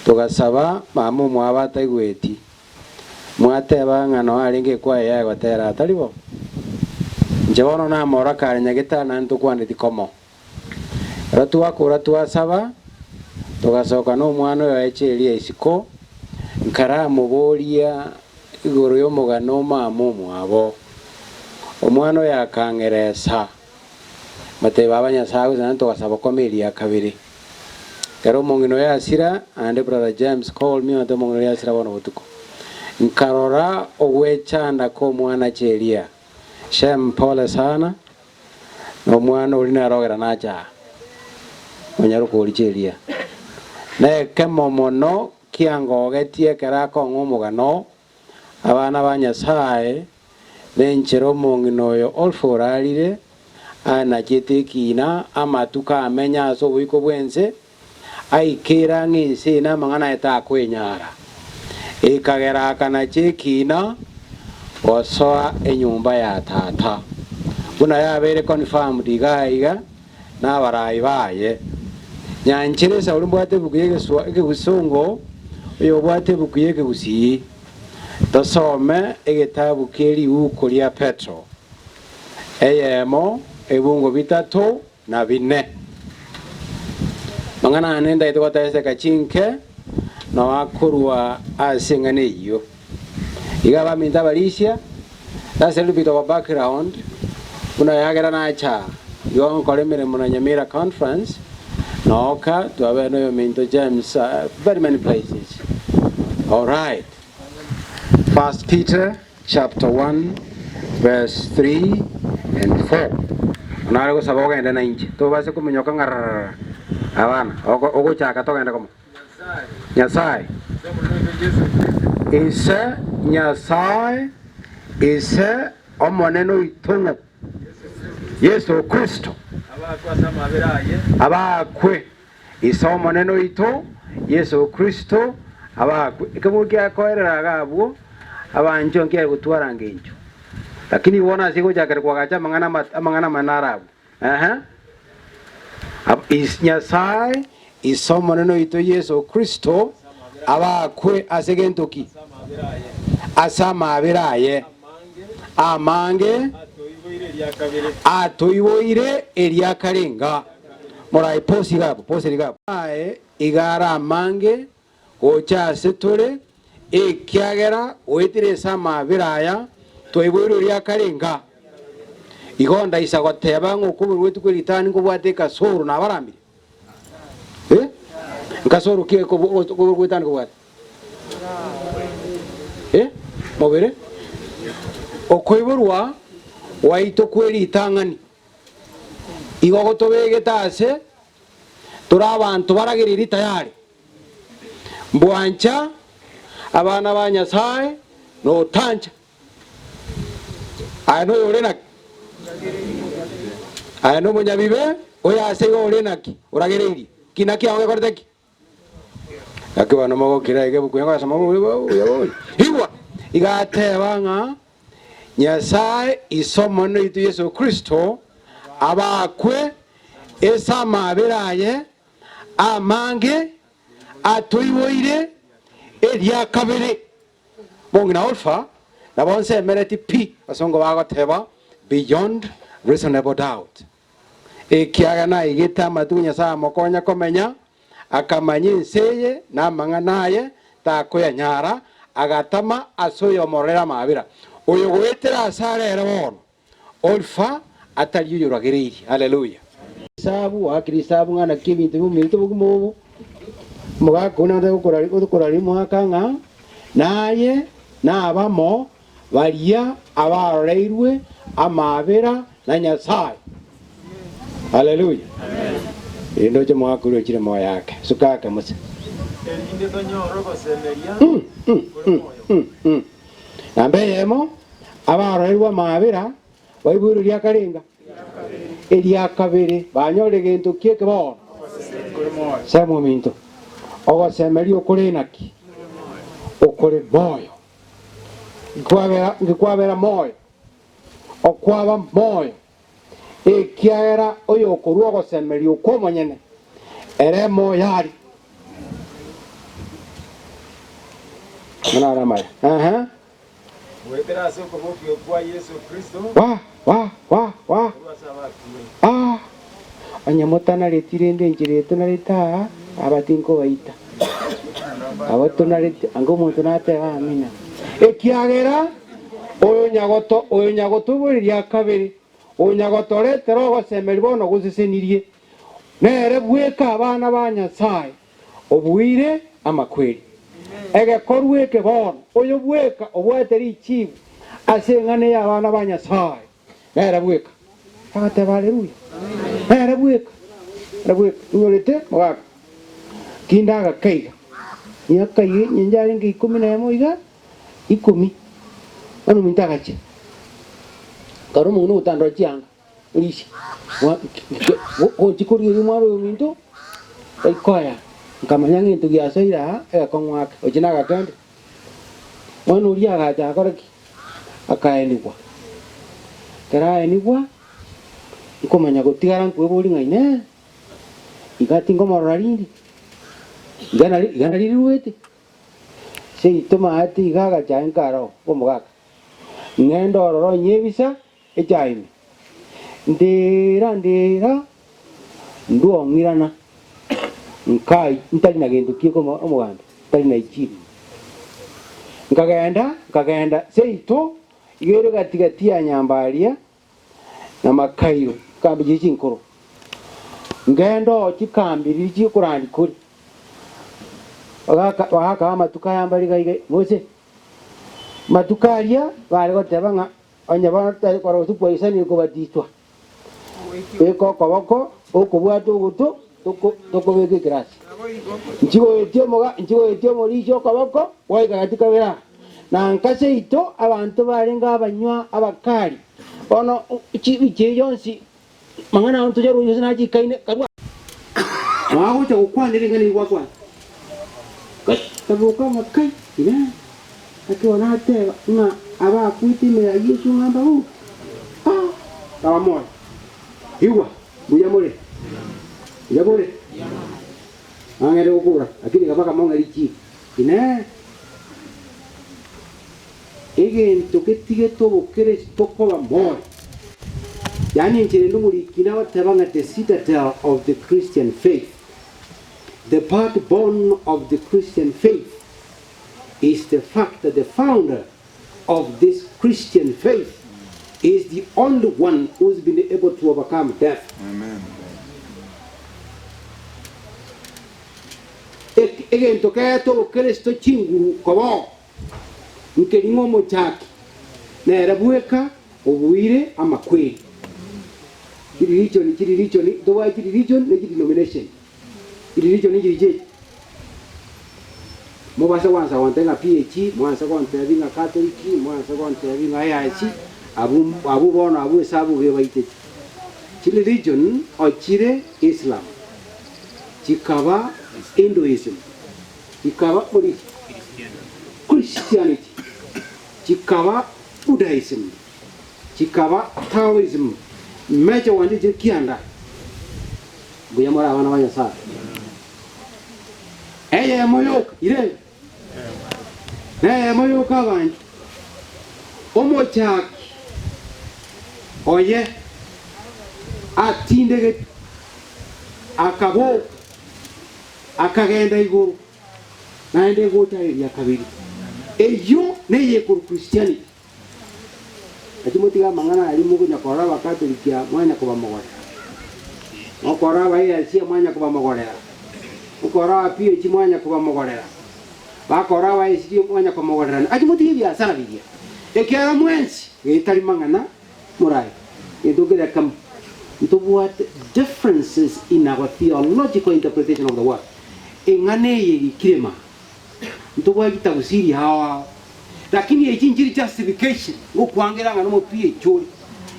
togasaba mama omwabo ataigweti, mwateba ng'a noo arenge ekwaya yaye gotera atari bo? Inche bono namorora kare nyagetari naende tokwaneti komo. Ekero twakora twasaba, togasoka na omwana oyo aeche eria isiko, nkaramoboria igoro y'omogano o mama omwabo. Omwana oyo akang'eresa, ngatebia baba Nyasaye gose naende togasaba koma eria kabere. Ekero omong'ina oyo asira, naende brother James called me ong'ete omong'ina oria asira bono botuko. Nkarora ogwechanda kw'omwana cheria. Shem pole sana, na omwana oria narogera nacha aa, onyaroka oria cheria. Na ekemo mono kiangogetie ekero akong'a omogano, abana ba Nyasaye, Nenchera omong'ina oyo Olfa orarire, anachete ekiina, amatuko amenye ase oboiko bw'ense, aikere ang'e ense eye namang'ana aye takwenyara. Ekagera akanacha ekiina gosoa enyomba ya tata. Buna yabeire confirmed iga iga nabarai baye. Nyanchera esauri mbwate ebuku y'egeswa ekegesongo, oyobwate ebuku y'ekegusii. Tosome egetabu kie riuko ria Petro, eyemo ebungo bitato na bine. Mang'ana ane ndaete goteseka chinke noa korwa ase eng'ana eyio. Iga abaminto abarisia, that's a little bit of a background, buna yagera nacha igo nkore emeremo na Nyamira Conference, noka twabere noyominto James, very many places. Alright. First Peter chapter 1 verse 3 and 4. Nare gosaba ogende na inche tobase kominyoka ng'a rararara abana ogochaka togende komo. Nyasae Ise Nyasae Ise Omonene oito ng'o Yeso Kristo abakwe Ise Omonene oito Yeso Kristo abakwe. Ekemo giakoerera iga abwo, abanchwa nkiare gotwara ngencho. Lakini bono ase gochakera kwagacha amang'ana amang'ana amanene are abwo. Ehe. Is Nyasae Ise Omonene oito Yeso Kristo abakwe ase gento ki? Ase amaabera aye amange atoiboire eria karenga. Morae posi iga abwo, posi iga abwo. Aye iga are amange gocha ase tore, ekiagera goetire ase amaabera aya twaiboirwe eria karenga. Igo ndaisa goteba ng'a okoborwa gwetu kwe ritang'ani nkobwate ekasoro nabarambire? Eh? Nkasoro ki okoborwa gwe ritang'ani kobwate? Eh? Mobere? Okoiborwa gwaito kwe ritang'ani igo gotobegete ase tore abanto baragereiri tayari. Mbwancha abana ba Nyasae notancha. Aye noyore naki? Aye nomonyabibe, oyo ase igo ore naki? Oragereirie. Ki naki ao gekorete ki? Gaki bono mogokira iga ebuku egosoma buya bori. Igwa! Iga ateba ng'a Nyasae Ise Omonene oito Yeso Kristo abakwe ase amaabera aye amange atoiboire eria kabere. Mong'ina Olfa nabo nsemereti pi abasongo bagoteba beyond reasonable doubt. Ekiagera naigete amatuko Nyasae amokonya komenya, akamanya ense eye na amang'ana aye takoyanyara, agatama ase oyomororere amaabera, oyo goetera ase are ere bono. Olfa atari oyoragereirie. Haleluya! Risabu, oakire risabu ng'a naki ebinto bimominto obogima obo, omogaka one nare okoraria omwaka ng'a naye nabamo baria abaroreirwe amaabera na Nyasae. Haleluya! Erinde oche omogaka oria ochire moyo ake, suka ake mose. Erinde tonyore ogosemeria kore moyo. Namba eyemo, abaroreirwe amaabera baiboirwe eria karenga? Eria kabere. Banyorire gento ki eke bono? Sema ominto, ogosemeria okore naki? Okore moyo. Nkikwabera moyo, okwaba moyo, ekiagera oyokorua ogosemeria okwo omonyene, ere moyo aria. Buna amaya. Ehe. Goetera ase okobokigwa kwa Yeso Kristo Wa, wa, wa, wa. korwa ase abakure. Ah, onye motanareti rende enchera eye tonarete aa, aba tinkobaita. Abo tonareti, anga omonto natebe amina. Ekiagera oyo nyagoto, oyo nyagotoboreria kabere, oyo nyagotoretera ogosemeria bono gosesenirie, nere bweka abana ba Nyasae, obuire amakweri. Egekorwa eke bono, oyo bweka obwate richibu ase eng'ana y'abana ba Nyasae, nere bweka. Agateba Haleluya! Nere bweka, nere bweka. Inyorete mogaka kinde agakaiga, miaka iga inche arenge ikomi na emo iga, ikomi, bono ominto agachia. Kare omong'ina ogotandora chianga, orisia, gochia korigereria omwana oyo ominto, taikoya, nkamanya ng'a egento giasoire aa egekong'u ake, oche nagakende. Omwana oria agacha agakora ki? Akaenigwa. Ekero aenigwa, nkomanya gotigara nkweboria ng'a inee, iga tinkomorora rinde? Iga nari iga nari riruete? Seito maate iga agacha nkaro omogaka, ng'ende ororo onye ebisa echaime. Ndira ndira ndwong'irana nkai ntari na gento ki omoganda ntari na ichiri. Nkagenda nkagenda seito iga ere gati gati ya Nyambaria na Makairo chikambi chiria chinkoro. Ngende oo chikambi riria chikorandia kore. Bagaka bagaka amatuko aya mbare iga iga gose matuko aria bare goteba ng'a onye bono tari korora gose kwaisanire kobatiswa, beka okoboko okobwata ogoto toko tokobeka ekerasi. Nchigoetia omoga nchigoetia omorisia okoboko gwaika gati kabere aa. Na nka seito abanto barenge abanywa abakari, bono chibicha eyi yonsi mang'ana ao ntocharoche gose nachikaine karua. Mwagocha gokwanera ring'ana eri gwakwana. Kaboka ng'a kai, Inee, naki bono ateba ng'a abakwete ime ya Yeso ng'a mbaboke? Ah, kaba moyo. Igwa, mbuya more? Mbuya more? Nang'ende gokura, lakini iga mpaka mong'e richiiko. Inee! Egento getigete obokeresito koba moyo? Yaani enchera ende omoriki nagoteba ng'a the citadel of the Christian faith, the backbone of the Christian faith is the fact that the founder of this Christian faith is the only one who's been able to overcome death. Egento keete obokeresito chinguru kobao, nkeri ng'a omochaki nere bweka obuire amakweri. Chiririchoni, chiririchoni, ntobwate chiririchoni ne chidenomination. Chiririchoni nchiri chiaito. Mobase gwansa gontebia ng'a PAG, mwanse gontebia ng'a Catholic, mwanse gontebia ng'a AIC, abwo abwo bono abwo esabu iga ebaitete. Chireligion ochire Islam. chikaba Hinduism, chikaba bori Christianity, chikaba Buddhism, chikaba Taoism, mecha gwancha chire kianda. Mbuya more abana ba Nyasaye. Eyemo yoka irenge neyemo yoka abanchwa omochaki oye atindegetwe Akaboka, akagenda igoro, naende gocha eria kabere. Eyio neyekorwa Christianity. Naki motige amang'ana aria mokonya korora Abakatoliki aa mwanya kobamogorera. Mokorora aba AIC mwanya kobamogorera. Mokorora aba PH mwanya kobamogorera. Bakorora aba ACT mwanya komogorerana. Naki motige ebiasara biria. Ekiagera mwensi getari mang'ana Morae, gento keria kamo, ntobwate differences in our theological interpretation of the word. Eng'ana eye erikire ma, ntobwate chitafsiri ao ao, lakini echi nchiri justification ngokwangera ng'a nomo PH ore.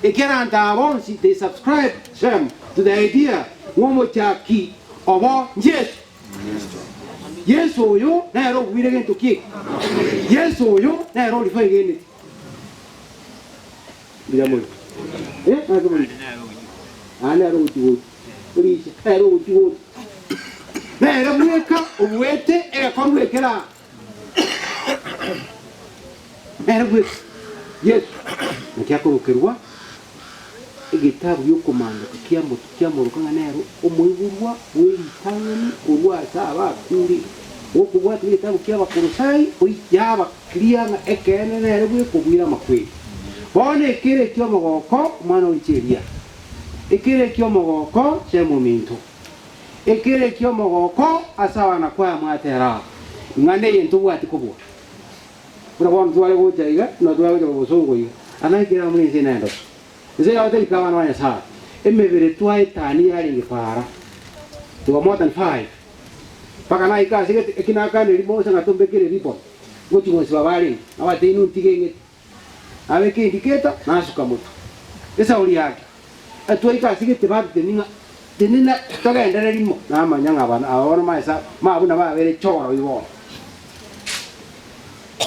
Ekiagera abanto aba bonsi they subscribe same to the idea ng'a omochaki obo Njesu. Yeso oyo nere obuire gento ki eke? Yeso oyo nere orifaegeneti. Mbuya more. Eh, naki more? Ah, nere ogochi gocha. Orisha, nere ogochi gocha. Nere bweka obuete egekorwa ekera. Nere bweka. Yesu, naki akorokerwa egetabu gi'okomandoka kiamotu kiamoroka ng'a nere omoiborwa bw'eritang'ani korwa ase abakure. Gokobwatia egetabu ki'Abakolosai, yaba clear ng'a ekeene nere bw'ekobuira amakweri. Bono ekero eki'omogoko omwana oiche Elia, ekero eki'omogoko Shemu ominto, ekero eki'omogoko ase abana kwaya mwatera aba, ing'ana eye ntobwati kobua. Buna bono tware gocha iga, buna tware gocha bosongo iga, anga ekero amo nense nendoto. Ense yao terika abana ba Nyasae, emebere twaetania yarenge para. They were more than five. Mpaka naika ase gete eki nakanire Mose ng'a tombekere ribbon, ngochia gonsiba barenge, nabatebia inwe ntige eng'eti. Nabeka indicator, nasuka motwe. Esauri yake, Twaika ase gete batotebia ng'a tenena togenderere rimo, namanya ng'a abana aba bono maesa ma buna babere choro igo.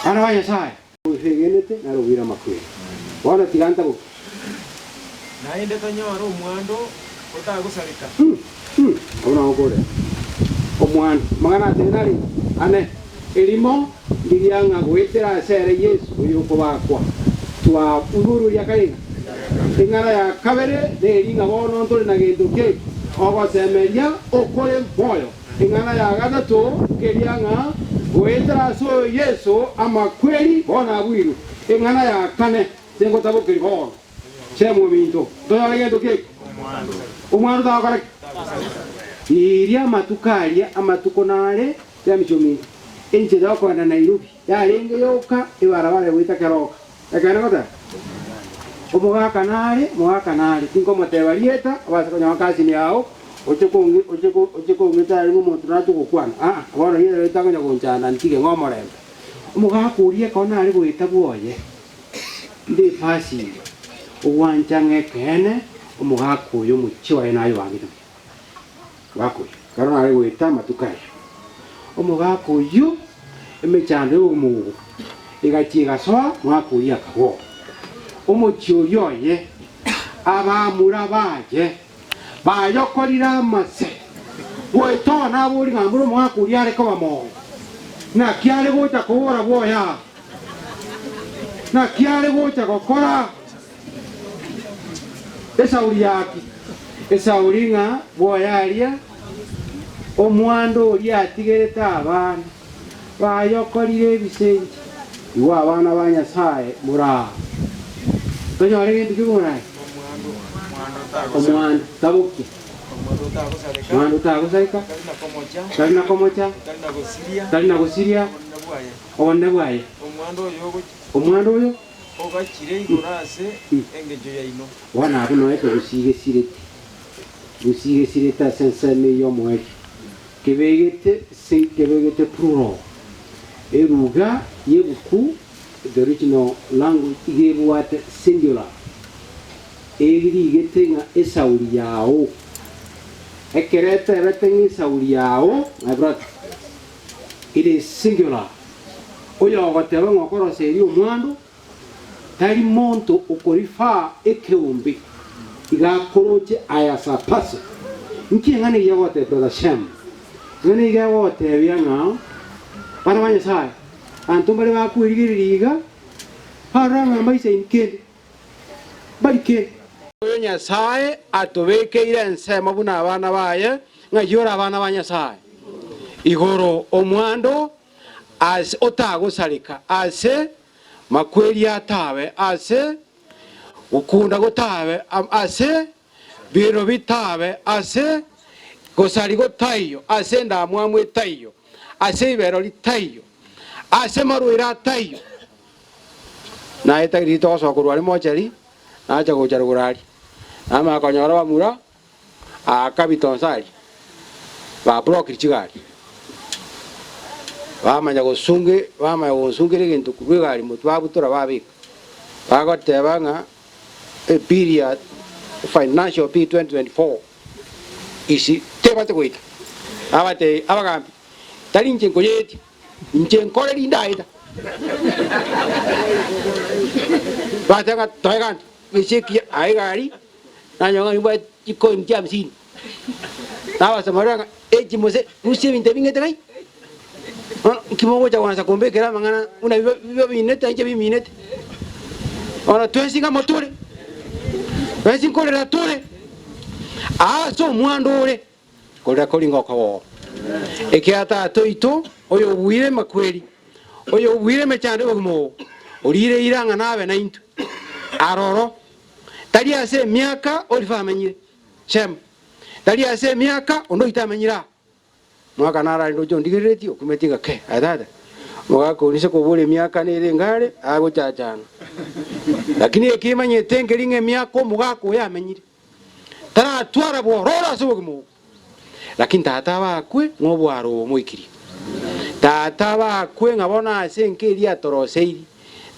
Abana ba Nyasae. Oegenete nare obuire amakweri. Bono tiga ntabokie. Naende tonyore omwando otagosareka. Abwo nabo nkore omwando. Amang'ana atebe nari ane. Erimo ndiria ng'a goetera ase ere Yeso oyokobakwa, twaiboruria kaina. Eng'ana ya kabere neri ng'a bono ntore na gento ki? Ogosemeria okore moyo. Eng'ana ya gatato nkeria ng'a goetera ase oyo Yeso amakweri bono abuirwe. Eng'ana ya kane tingotabokeria bono. Semu ominto, ntonyore gento ki? Omwando tagokora ki? Riria amatuko aria, amatuko nare y'emichie ominto, enchera y'okoenda Nairobi yarenge yoka ebarabara egoeta keroka. Ekeene goteba? Omogaka nare, omogaka nare, tinkomoteba rieta, obase konyora cousin yao, oche kongi oche ko oche kong'ita aye ng'a omonto nache gokwana, aa, bono rieta riria takonya gonchanda ntige ng'a omorembe. Omogaka oria ekero nare goeta bwoye, Mbe epasi eye, ogwancha ng'a ekeene omogaka oyo omochie oye naye obangete buya. Omogaka oyio, ekero nare goeta amatuko ayio, omogaka oyio emechando y'omogo egachia egasoa, omogaka oyio akaboa. Omochie oria oye, abamura baye bayokorire amase, goeta oo nabori ng'a mbuna omogaka oria are koba moyo, naki are gocha kobora bwoye aa. Naki are gocha gokora esauri yaki? Esauri ng'a bwoye aria omwando oria atigerete abana baye okorire ebisenchi. Igwa abana ba Nyasae moraa. Tonyore gento ki morae? Omwando tabokia. Omwando otagosareka, tari na komocha, tari na gosiria. Obonene bwaye. Omwando oyo. Ogachire igoro ase engencho yaino. Bono abwo noete gosigesirete, gosigesirete ase ensemo eyio omoerio, kebegete se kebegete plural, eruga y'ebuku, the original language iga ebwate singular, erigete ng'a esauri yao. Ekero etebete ng'a esauri yao, my brother, It is singular. Oyogoteba ng'a okoroseria omwando tari monto okorifaa ekeombe iga akoroche aye as a person. Inki eng'ana eyio egotebia brother Shem? Eng'ana eyio iga egotebia ng'a bana ba Nyasaye abanto mbare bakwerigereria iga barora ng'a mbaisaini kende mbari kende. Oyo Nyasae atobekeire ensemo buna abana baye, ng'ai ore abana ba Nyasae? Igoro omwando ase otagosareka, ase makweri atabe, ase gokunda gotabe, ase biro bitabe, ase gosari gotaiyo, ase endamwamu etaiyo, ase ribero ritaiyo, ase marwaire ataiyo. Naye tari ritogosoa korwa aria mochari, nacha gocha rogoro aria. Namanya konyora bamura aaka bitonso aria, bablokire chigari. Bamanya gosunge bamanya gonsungera egento korwa egari motwe babutora babeka. Bagoteba ng'a ebill ya financial bill 2024 is tebate goika. Nabatebia abagambi, tari inche nkoyetia. Inche nkore rinde aeta. Bateba ng'a toe gante gese ekiya aye egari, nanyora ng'a nimbwate chikoini chia hamsini. Nabasamaria ng'a echi mose rusia ebinto ebi ng'ete kai, bono nki mogocha goansa kombekera amang'ana buna bibe bibaminete inche biminete. Bono twensi ng'a motore, twensi nkorera tore, ase omwando ore. Korera koringa okoboko. Ekiagera Tata oito, oyobuire amakweri, oyobuire emechando y'obogima obo, oriire eira ng'a nabe naintwe aroro, tari ase emiaka Olifa amenyire, Shemu, tari ase emiaka onde oito amenyire aa. Mwaka nararende oche ondigereretie, okumeti ng'a ke, aye tata, omogaka oria inse kobora emiaka nere engare, agochachana. Lakini ekimanyete nkeri ng'a emiaka omogaka oyo amenyire. Taratwara bwororo ase obogima obo. Lakini tata abakwe ng'a obwaro obo omoikirie. Tata abakwe ng'a bono ase enka eria atoroseirie,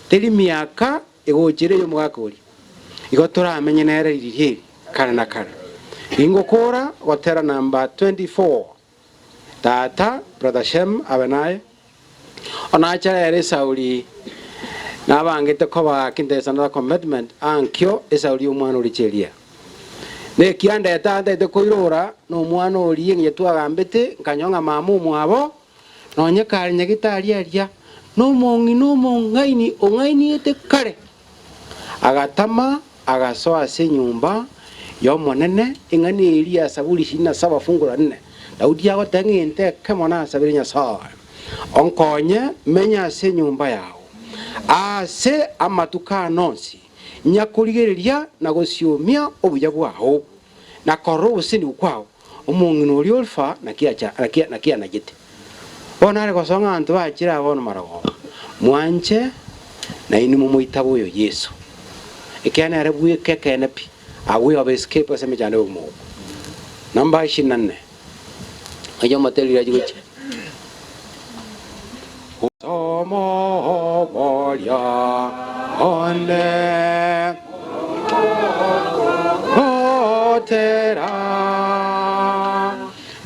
teri miaka egochera ey'omogaka oria. Igo toramenye nere riria eri kare na kare. Ningokora gotera number 24. Tata, Brother Shem abe naye. Onache rero esauri nabangete koba gaki there is another commitment ankio esauri y'omwana oria Cheria. Nekiandete antaete koirora nomwana oria eng'encho twagambete nkanyora ng'a mama omwabo nonye kare nyagetari aria nomong'ina omong'aini ong'ainiete kare. Agatama, agasoa ase enyomba y'Omonene, eng'ana eria ya Saburi ishirini na saba fungu la nne. Daudi agoteba ng'a Egento ekemo nasabire Nyasae, onkonye menye ase enyomba yao ase amatuko aane onsi, nyakorigereria na gosiomia obuya bwao, na korora obosenigwa kwao. Omong'ina oria Orifa naki acha, naki, naki anachete. Bono are gosoa ng'a abanto bachire aa bono marogoba, mwanche nainwe momoitabe oyo Yeso. Ekiagera nere bweka ekeene pi, a way of escape ase emechando y'obogima obo. Namba ishirini na nne, oyo omoteri riria gochia. Omoboria one gotera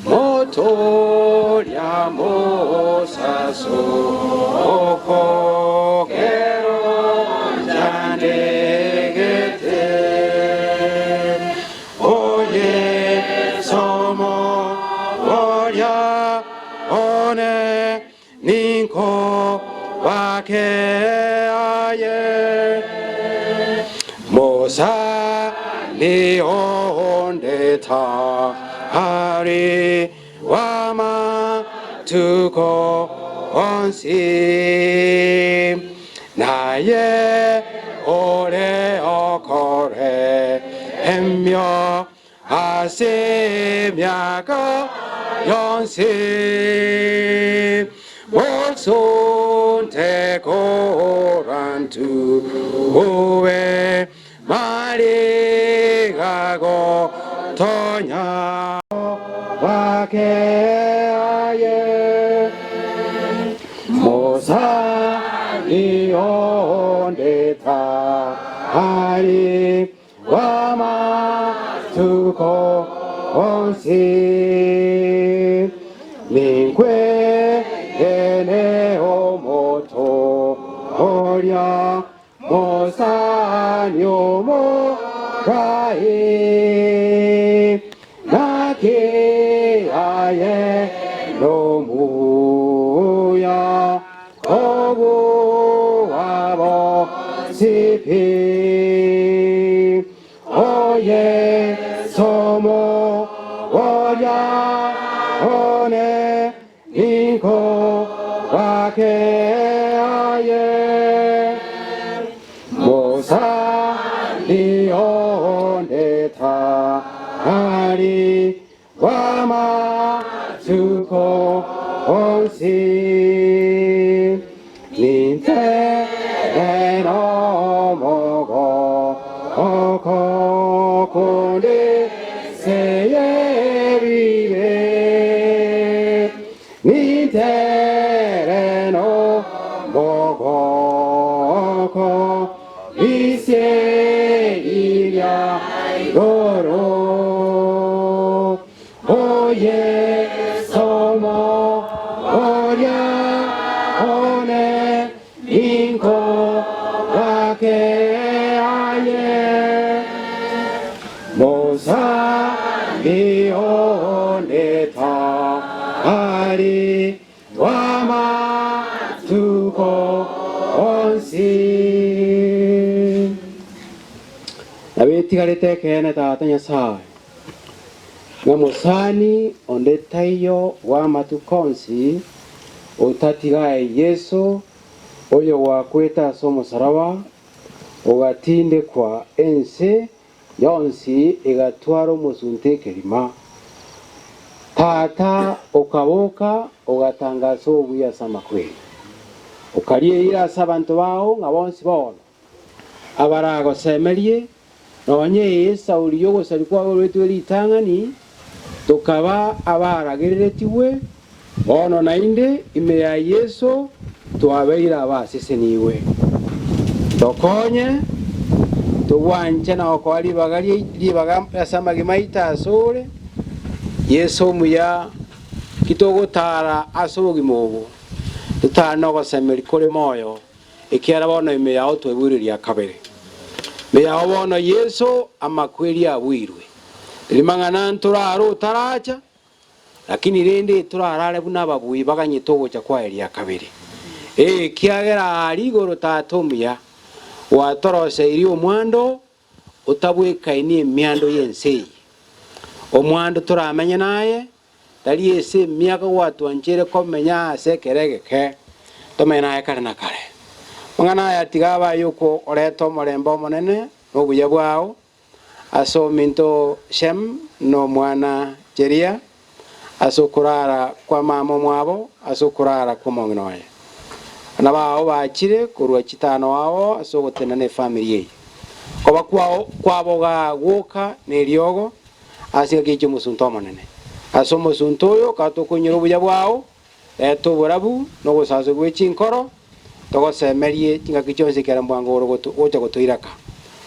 motoria mosaso okogero nchandegete oye somoboria one Ninko bake aye Musa nionde tari w'amatuko onsi, naye ore okore emio Ase emiaka yonsi mosunte korantu ube mariga gotonya bake aye mosani onde tari Bw'amatuko onsi, ninkwegene omotoria, mosani omorai, naki aye nomuya Kobua bonsi pi, O Yeso Omoboria one, ninkobake aye. Mosani onde tari Bw'amatuko onsi, ninte nomogoko konde nse y'ebibe, nintere nomogoko Ise iria igoro, O Yeso Omoboria one, ninkobake aye. Mosani one tari Bw'amatuko onsi. Nabo etigarete ekeene Tata Nyasae, ng'a mosani onde taiyo bw'amatuko onsi otatiga aye Yeso, oyo gwakwete ase omosaraba, ogatindekwa ense yonsi egatwara omosunte ekerima. Tata okaboka ogatangasa obuya ase amakweri, okaria eira ase abanto bao ng'a bonsi bono abaragosemerie, nonya esauri y'ogosaria kwagoretwe ritang'ani, tokaba abaragereretigwe, bono naende ime ya Yeso twabeire abasesenigwe. Tokonye. Togwancha na gokoa ribaga ribaga ase amagima aito asore, Yeso omuya, ki togotara ase obogima obo, totare nogosemeria kore moyo, ekiagera bono ime yao twaigure ria kabere. Ime yao bono Yeso amakweri abuirwe. Tari mang'ana ntorare otaracha, Lakini rende torarare buna ababui baganyete ogocha kwaye ria kabere. Ee, ekiagera aaria igoro Tata omuya gwatoroseirie omwando otabwekaini emiando y'ense eye. Omwando toramenye naye, tari ase emiaka gwatwancheire komenya ase ekero egeke, tomenye naye kare na kare. Amang'ana aya tiga abe ay'okoreta omorembe omonene na obuya bwao, Ase ominto Shem nomwana Jeria, ase okorara kwa mama omwabo, ase okorara kw'omong'ina oye. Abana bao bachire korwa chitano ao ase ogotenena efamiri eye. Koba kwao kwabo gagwoka neriogo ase engaki chi'omosunte omonene. Ase omosunte oyo katokoinyora obuya bwao, reta oborabu na ogosanswa gwe chinkoro, Togosemerie chingaki chionsi ekero mbwango ore gocha gotoiraka.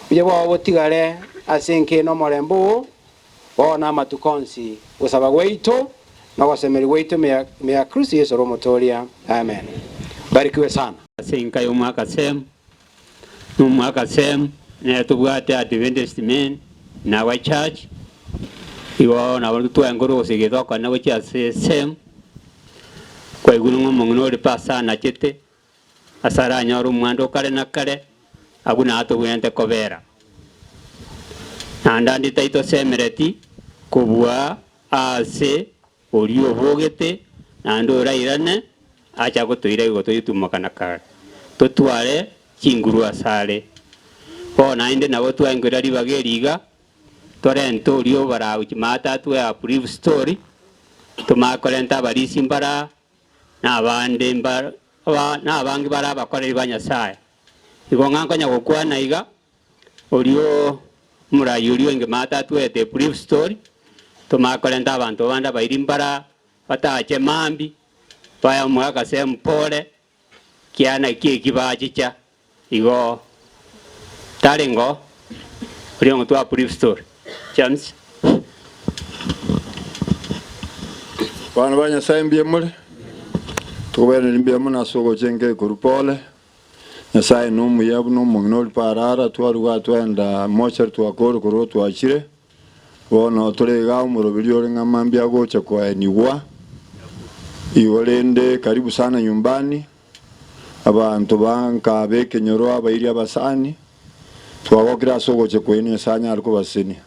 Obuya bwao botigare ase enka eye nomorembe oo, bono amatuko onsi. Gosaba gwaito na ogosemeria gwaito ime ya Kristo Yeso ore Omotooria. Amen. Barikiwe sana. Ase enka y'omwaka Semu, na omwaka Semu nere tobwate Adventist men in our church, igo nabo twaengorwa gose getokonene gochia ase Semu. Kwaigure ng'a omong'ina ore ase anachete, ase aranyore omwando o kare na kare, agwo nao tobwenerete kobera. Naende ande taitosemereti kobua aase oria obogete, naende orairane ache agotoira igo toyetumoka na kare, totware chinguru asare. Bono naende nabo twaengerera ribaga eri iga, torente oria obaragwe maate atwe a brief story, Tomanye korenta abarisia mbara, na abande mbara, na abange bare abakoreri ba Nyasae. Igo ng'a nkonya gokwana iga, oria omoraia oria oinge maate atwete a brief story, tomanye korenta abanto bande abairi mbara, batache mambia, baye omogaka sehemu pole, kiana ki eki bachicha, igo tarengeo oria ong'otwa a brief story. James. Abana ba Nyasae mbuya more? Tokobairaneria mbuya mono ase ogocha enka ekorwa pole. Nyasae nomuya buna omong'ina oria parara twaruga twaenda mochari twakore korwa twachire. Bono tore igaa omoroberi ore ng'a mambia agocha koenigwa. Igo rende karibu sana nyumbani, abanto ba nka b'ekenyoro abairi abasani, twagokire ase ogocha kwaino Nyasae anyare kobasesenia.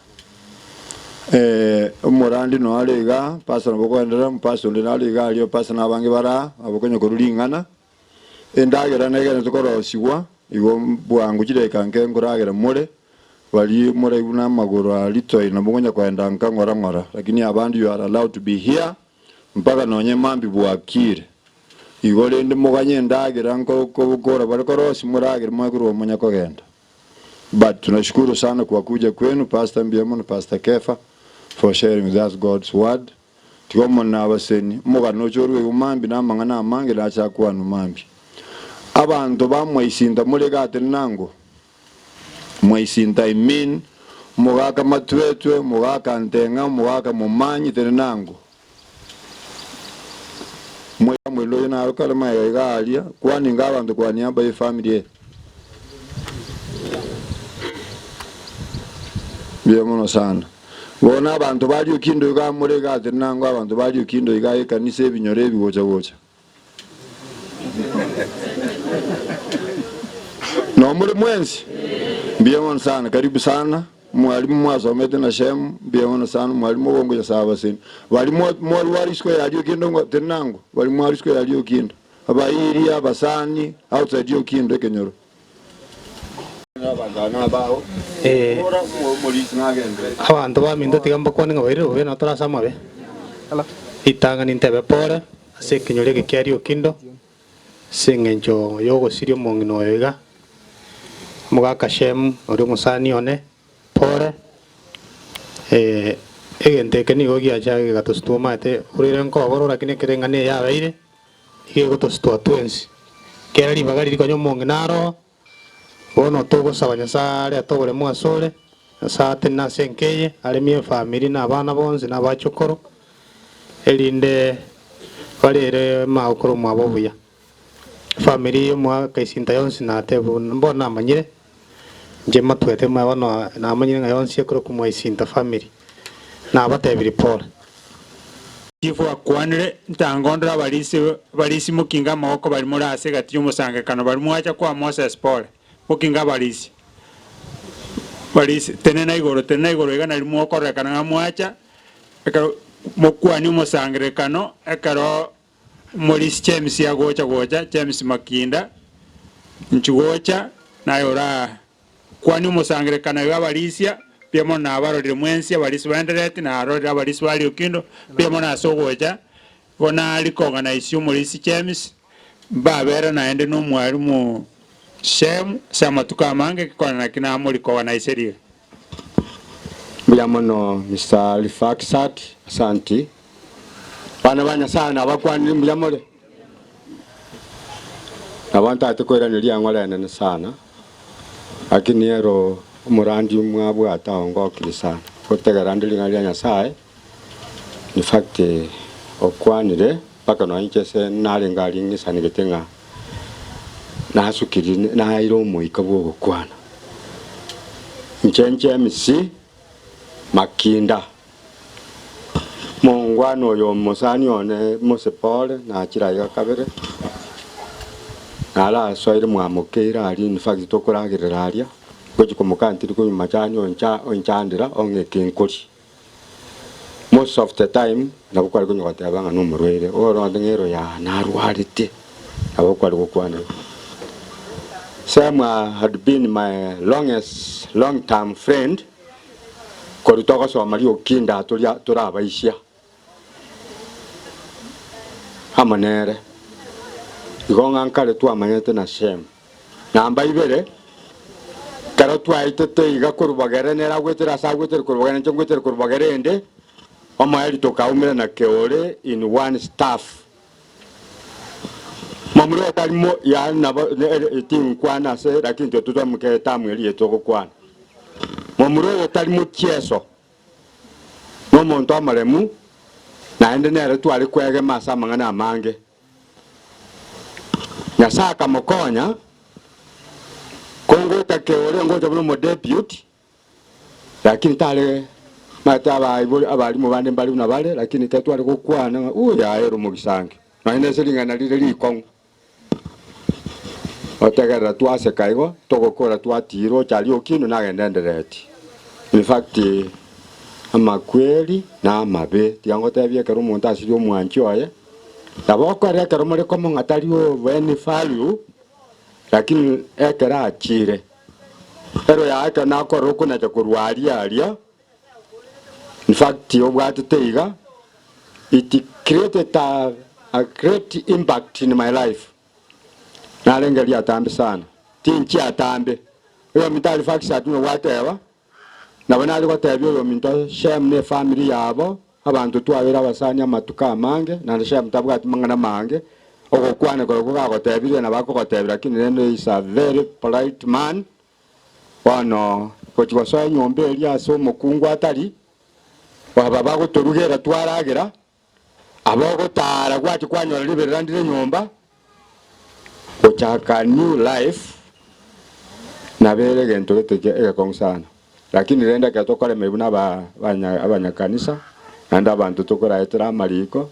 Omorandi noyo are igaa, pastor nabo okoenderera, omopastor onde nare igaa aria, abapastor nabange bare aa, nabo konya korwa ring'ana. Endagera negenderete korosigwa, igo bwango chidakika nke nkoragera more, baria moraigwe namagoro aa ritoi nabo nkonya koenda nka ng'ora ng'ora, lakini abande you are allowed to be here mpaka nonye mambia bwakire. Igo rende moganye endagera nko kora bare korosia moragere moe korwa omonya kogenda. But tunashukuru sana kwa kuja kwenu Pastor mbuya mono Pastor Kefa for sharing with us God's word. Tiga Omonene abasenie. Omogano oche orue igo mambia na amang'ana amange nache akwanwe mambia. Abanto ba mwaisinta more gati nango? Mwaisinta I mean omogaka matwetwe, omogaka nteng'a, omogaka momanyi tene nango? Mwaisinta oyo naro kare magega iga aria, kwaninga abanto kwa niaba ye family eye. Mbuya mono sana. Bono abanto baria okindo iga more iga atiri nango abanto baria okindo iga ekanisa ebinyoro ebi gocha gocha. Nomore mwensi? Mbuya mono sana, karibu sana. Mwalimu mwasomete na Shemu, mbuya mono sana. Mwalimu obongo Nyasaye abaseni. Bari mwarware isiko yaria okindo ngo tiri nango. Bari mwarwa isiko yaria okindo. Abairi, abasani, outside y'okindo ekenyoro. Abanto baminto tiga mbakwane ng'a bairire bobe na tore ase amabe. Ritang'ani ntebe pore ase ekenyoro eke kia Riokindo, ase eng'encho y'ogosiria omong'ina oyo iga, omogaka Shemu, oria omosani one, pore. Egento eke nigo giacha gegatosutwa omanyete orere nkobora lakini ekero eng'ana eye yabeire. Nigo egotositwa twensi. Kera ribaga riria konya omong'ina aroo, Bono togosaba Nyasae arete oboremu asore, Nyasae atenene ase enka eye, aremie efamiri na abana bonsi na abachokoro, erinde barere magokoro omwabo buya. Efamiri y'omwaka esinta yonsi nateba bono namanyire, inche matwete bono namanyire ng'a yonsi ekorokwa Mwaisinta family, nabatebirie pole. Chifu akwanire, Ntangondore abarisi abarisi mokinge amaboko baria more ase egati y'omosangererekano baria mwacha koa Moses pole, mokinge abarisi. Barisi, tenena igoro, tenena igoro iga nario mokororekana ng'a mwacha, ekero mokwanie omosangererekano, ekero Omorisi James agocha gocha, James Makinda, inchu gocha, naye ora kwanie omosangererekano iga abarisia, mbuya mono nabarorire mwensi abarisi baendereti, narorire abarisi ba Riokindo, mbuya mono ase ogocha, igo narikong'ana omorisi James, mbabere naende na omwalimu Shem ase amatuko amange, gekogera naki namorikong'anaiserie. Mbuya mono Mister Rifaksad, asanti. Bana ba Nyasaye nabakwanire mbuya more? Nabo ntagete koiraneria eng'ora enene sana, lakini ero omorandi mwabwate ao ngokire sana, gotegerera ande ring'ana ria Nyasaye, in fact okwanire mpaka nonya inche ase narenge aria ng'isanegete ng'a nasukirie naeire omoika bw'ogokwana. Inche James Makinda. Mongwana oyo omosani one Mose pole nachire aiga kabere, narasoire mwamokeire aria in fact tokoragerera aria, ngochia komokaa ntiri konywa machani oncha onchandera ong'e enkori. Most of the time nabo kware konya goteba ng'a nomorwaire, orote ng'a ero yaa narwarete, nabo kware gokwana igo. Sam had been my longest long term friend. Korwa togosoma riokinda toria torabaisia amo nere, igo ng'a nkare twamanyete na Shemu. Namba ibere, ekero twaetete iga korwa bogere nere agwetere ase agwetere korwa bogere inche ngwetere korwa bogere ende, omoerio tokaumera na keore in one staff. Momura otari mo yaani nabo tinkwana ase lakini intwe totwamokera etamu eria togokwana. Momura oyo tari mochieso, nomonto omoremu, naende nere tware kwegema ase amang'ana amange. Nyasae akamokonya, kongocha keore ngocha buna omodeputy, lakini tare maete abaibori abalimu bande mbare buna bare, lakini ekero tware gokwana ng'a uu yaya ere omogisangi, nonye nase ring'ana rire rikong'u. Otegerera twaseka igo, togokora twatiirwe ocha aria okindu nagenda endereti. In fact, amakweri na amabe, tiga ngotebie ekero omonto asirie omwanchi oye, nabo okore ekero more komo ng'a tari of any value, lakini ekero achire, ero yaye ekero nakorora okonacha korwa aria aria, In fact obwatete iga, it created a, a great impact in my life. Narengereria atambe sana, tinchia atambe. Oyominto Halifax atume gwateba, nabo nare gotebia oyominto Shem na efamiri yabo, abanto twabeire abasani amatuko amange, naende Shem tabwati mang'ana mange, ogokwana korokwo gagotebirie nabo akogotebia lakini rende he is a very polite man. Bono gochia gosoa enyomba eria ase omokungu atari, aba bagotorugera twaragera, aba ogotaara gwachia kwanyora riberera ndire nyomba, gochaka new life, nabere egento gete egekong'u sana. Lakini rende ekero tokoremerwa buna aba abanyakanisa, naende abanto tokoraetera amariko,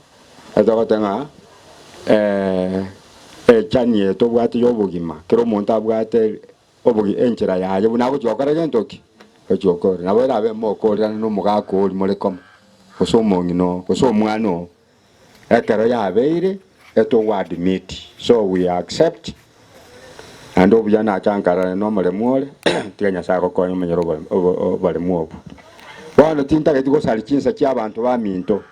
etogoteba ng'a echani eye tobwate ya obogima, kera omonto abwate obogi enchera yaye buna agochia gokora gento ki? Agochia gokora. Nabo erabe mokorerane na omogaka oria more komo, gose omong'ina oo, gose omwana oo, ekero yabeire etogo admit, so we accept, naende obuya nacha nkarorane na omoremu ore, tiga Nyasaye agokonye omenyere oboremu obwo. Bono tintageti gosaria chinsa chia abanto baminto,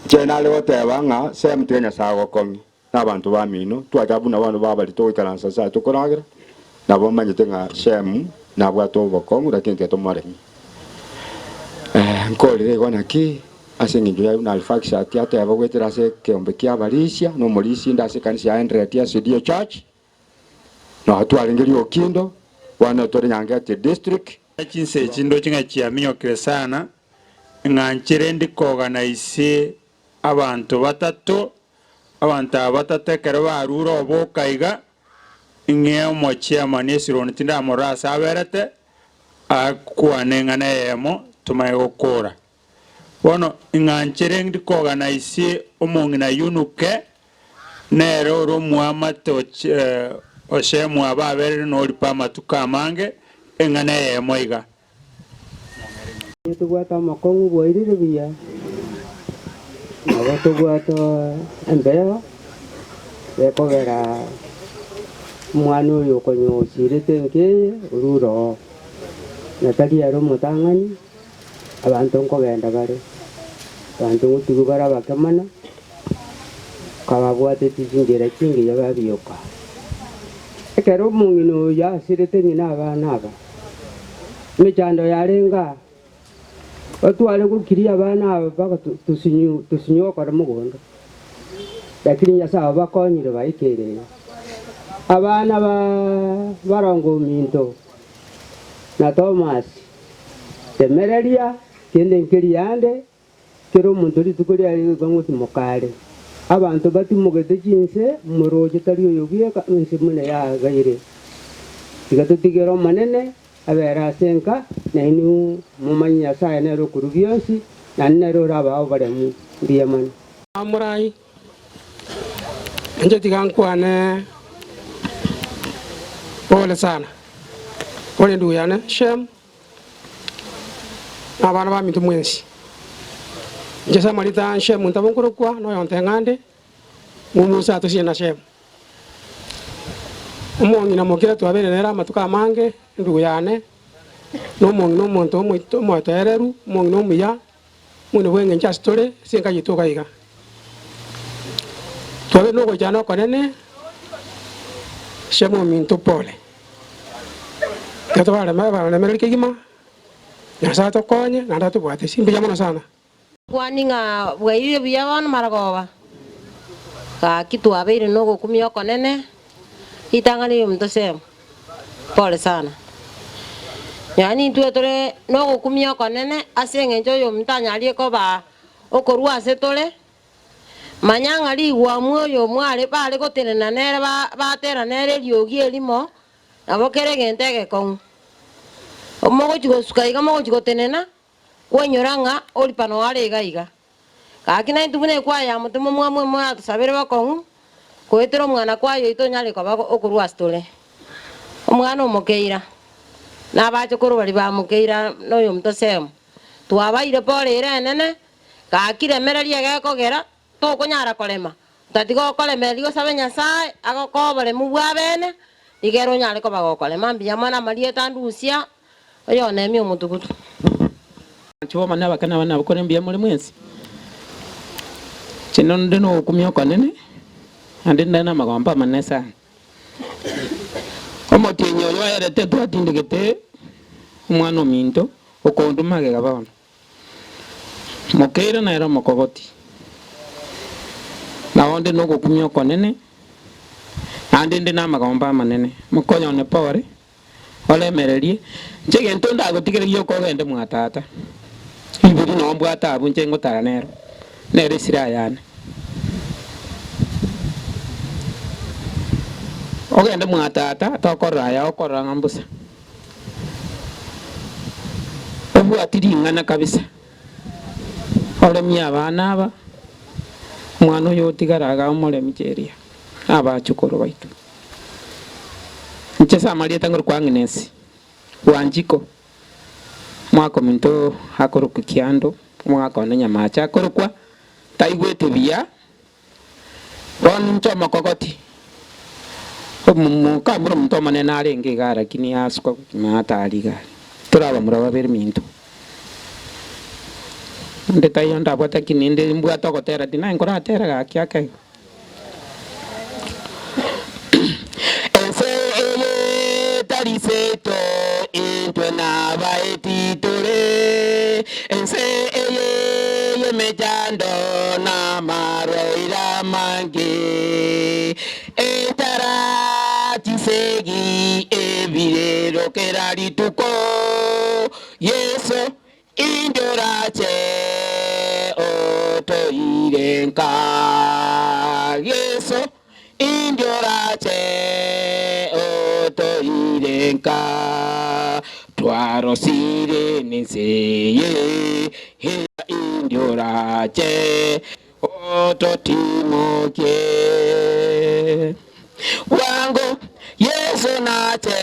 inche nare goteba ng'a same tiga Nyasaye agokong'e. Na abanto bamino, twacha buna bono babaria togoikaransa ase aya tokoragera, nabo bamanyete ng'a Shemu nabwate obokong'u, lakini tiga tomoremie. Nkorire igo naki, ase engencho ya buna Arifakisadi ateba goetera ase ekeombe ki'abarisia, na omorisia inde ase ekanisa ya Endereti SDA Church, nao twarenge riokindo. Bono tore Nyangeti District. Chinsa echi ndoche ng'a chiaminyokire sana, ng'a nchire ndi koorganize abanto batato, abanto aba batato ekero barure oboka iga, ng'e omochairman esironi tindamorora ase aberete, akwane eng'ana eyemo tomanye gokora. Bono ng'a nchire ndi koorganize omong'ina Yunuke, nere ore omoamate oshemwa ababerire noripa amatuko amange, eng'ana eyemo iga. Tobwate omokong'u bwairire buya, nabo tobwate embeo ekogera omwana oyo okonya osirete enka eye orure oo, na tari ere omotang'ani, abanto nkogenda bare, abanto ngotigwa bare abake mono, kababwateti chinchera chingiya babioka. Ekero omong'ina oyo asirete ng'ina abana aba, emechando yarenge aa, otware gokiria abana aba mpaka tosinyu tosinyu gokora mogondo, lakini Nyasae obakonyire baikere iga. Abana ba barongo ominto na Thomas, temereria kende nkeriande. Kera omonto rituko riaye rigoika ngotimoka are. Abanto batimogete chinse, morooche tari oyo bweka, ense buna yagaire. Tiga totigere Omonene abere ase enka, na inwe momanye Nyasae nere okorua bionsi, naende nere orabae oboremu. Mbuya mono. Amorai, inche tiga nkwane pole sana, pole endugu yane Shem. Na abana baminto mwensi, inche ase amarieta a Shemu ntabo nkorokwa, na oyonto eng'ande, ng'umusa atosie na Shemu. Omong'ina mokire twabeire nere amatuko amange, endugu yane, na omong'ina omonto omoito omotoereru, omong'ina omuya, omong'ina bw'engencho ase tore, ase enka yaito iga iga. Twabeire nogoichana okonene, Shemu ominto pole. Ekero twarema baremereri kegima, Nyasae atokonye naende atobwate ase mbuya mono sana. Kwani ng'a bwairire buya bono marogoba, gaki twabeire nogokumia okonene, ritang'ani ri'omonto Semu, pole sana. Nonya nintwe tore nogokumia okonene ase eng'encho oyomonto anyarire koba okorua ase tore, Manya ng'a rigwamu oyomo are bare gotenena nere batera nere eriogi erimo, nabo kere egento egekong'u. Mogochia gosuka iga mogochia gotenena, kwainyora ng'a Oripa noo are iga iga. Gaki naintwe buna ekwaya ya Motomwa mwamwe moratosabere bokong'u, goetera omwana kwaye oito onyare koba okorua ase tore. Omwana omokeira, na abachokoro baria bamokeira noyominto Semu, twabaire pore ere enene, Gaki remereria egekogera tokonyara korema, otatiga okoremereria osabe Nyasae agokoe oboremu bw'abeene, rigere onyare koba gokorema. Mbuya mono amarieta andusia, oyonemia omotugutu. Abanchwa b'Omonene abake na abana abakoro mbuya more mwensi? Inche nonde nogokumia okonene, naende nde namagombo amanene sana. Omotienyi oyo oerete twatindegete omwana ominto okonduma magega bono. Mokeire nere omokogoti, na onde nogokumia okonene, naende inde namagombo amanene. Mokonya one pore, oremererie, inche egento ndagotigere gioka ogende mwa tata. Riburi noo mbwate abwo inche ngotara nero, nere esira yane. Ogende mwa tata, tokorora aya okorora ng'a mbosa. Obwati ring'ana kabisa, oremie abana aba, omwana oyo otigare iga omoremi cheria, na abachukuru baito. Inche ase amarieta ngorokwa Agnes Wanjiko, omwaka ominto akorokwa Kiando, omwaka one Nyamache akorokwa, taigwete buya. Bono inche omokogoti, omokamura omonto omonene arenge iga lakini asuka maata aria iga aria. Tore abamura babere minto. Onde taiyo ndabwate lakini inde mbwate ogotera tinaye nkoratera gaki ake igo. Ense eye tari seito, intwe nabaeti tore. Ense eye y'emechando namarwaire amange, enchara, chisegi, ebirero. rituko Yeso indorache otoire nka Yeso indorache otoire nka Twarosire nenseye indorache ototimokie Wango Yeso nache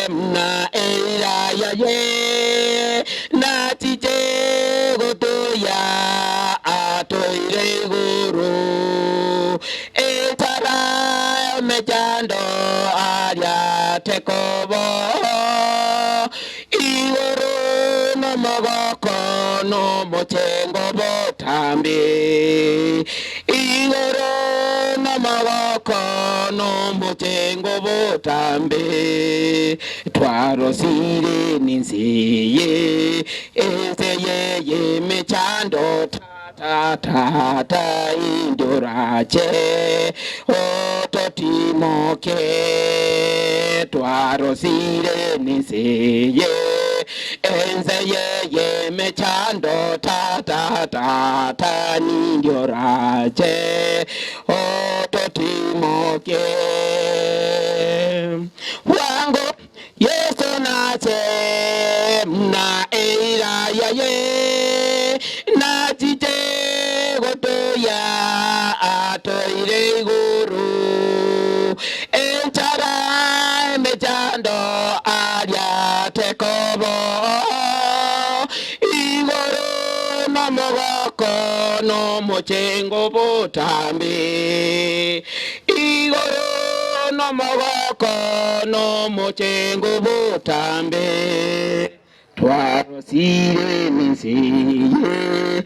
mna eira yaye nachiche gotoya atoire iguru etara mechando aria tekobo iguru nomogoko nomochengo botambe igoro nomogoko nomochengo botambe twarosire ninseye enseye yemechando tata indorache ototimoke twarosire ninseye enseye yemechando tata tata nindiorache ototimoke wango Yesu nache mna eira yaye nachiche gotoya atoire iguru enchara emechando aria tekobo igoro nomogoko nomochengo botambe igoro nomogoko nomochengo botambe twarosire ninseye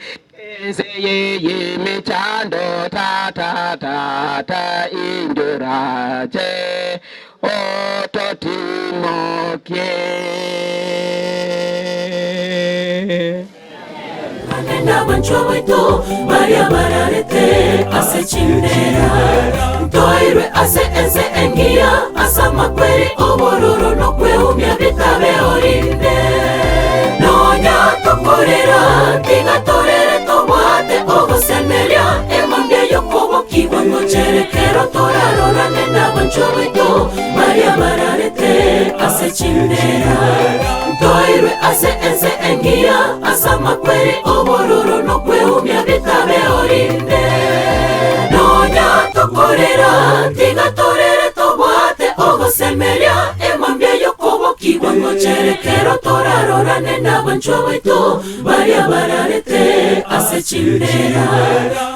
enseye yemechando tata tata indorache ototimokie Nena banchwa baito baria bararete ase chimbera ntoirwe ase ense engiya ase amakweri obororo nokweumia bitabe orinde nonya tokorera tiga torere tobwate ogosemeria emambia yokobokigwa ngocherekero torarorane na banchwa baito baria bararete ase chimbera ntoirwe ase ense engiya ase amakweri obororo nokweumia bitabe orinde nonya tokorera tiga torere tobwate ogosemeria emambia yokobokigwa ngocherekero torarorane na banchwa baito baria bararete ase chimbera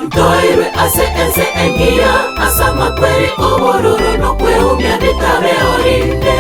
ntoirwe ase ense engiya ase amakweri obororo nokweumia bitabe orinde.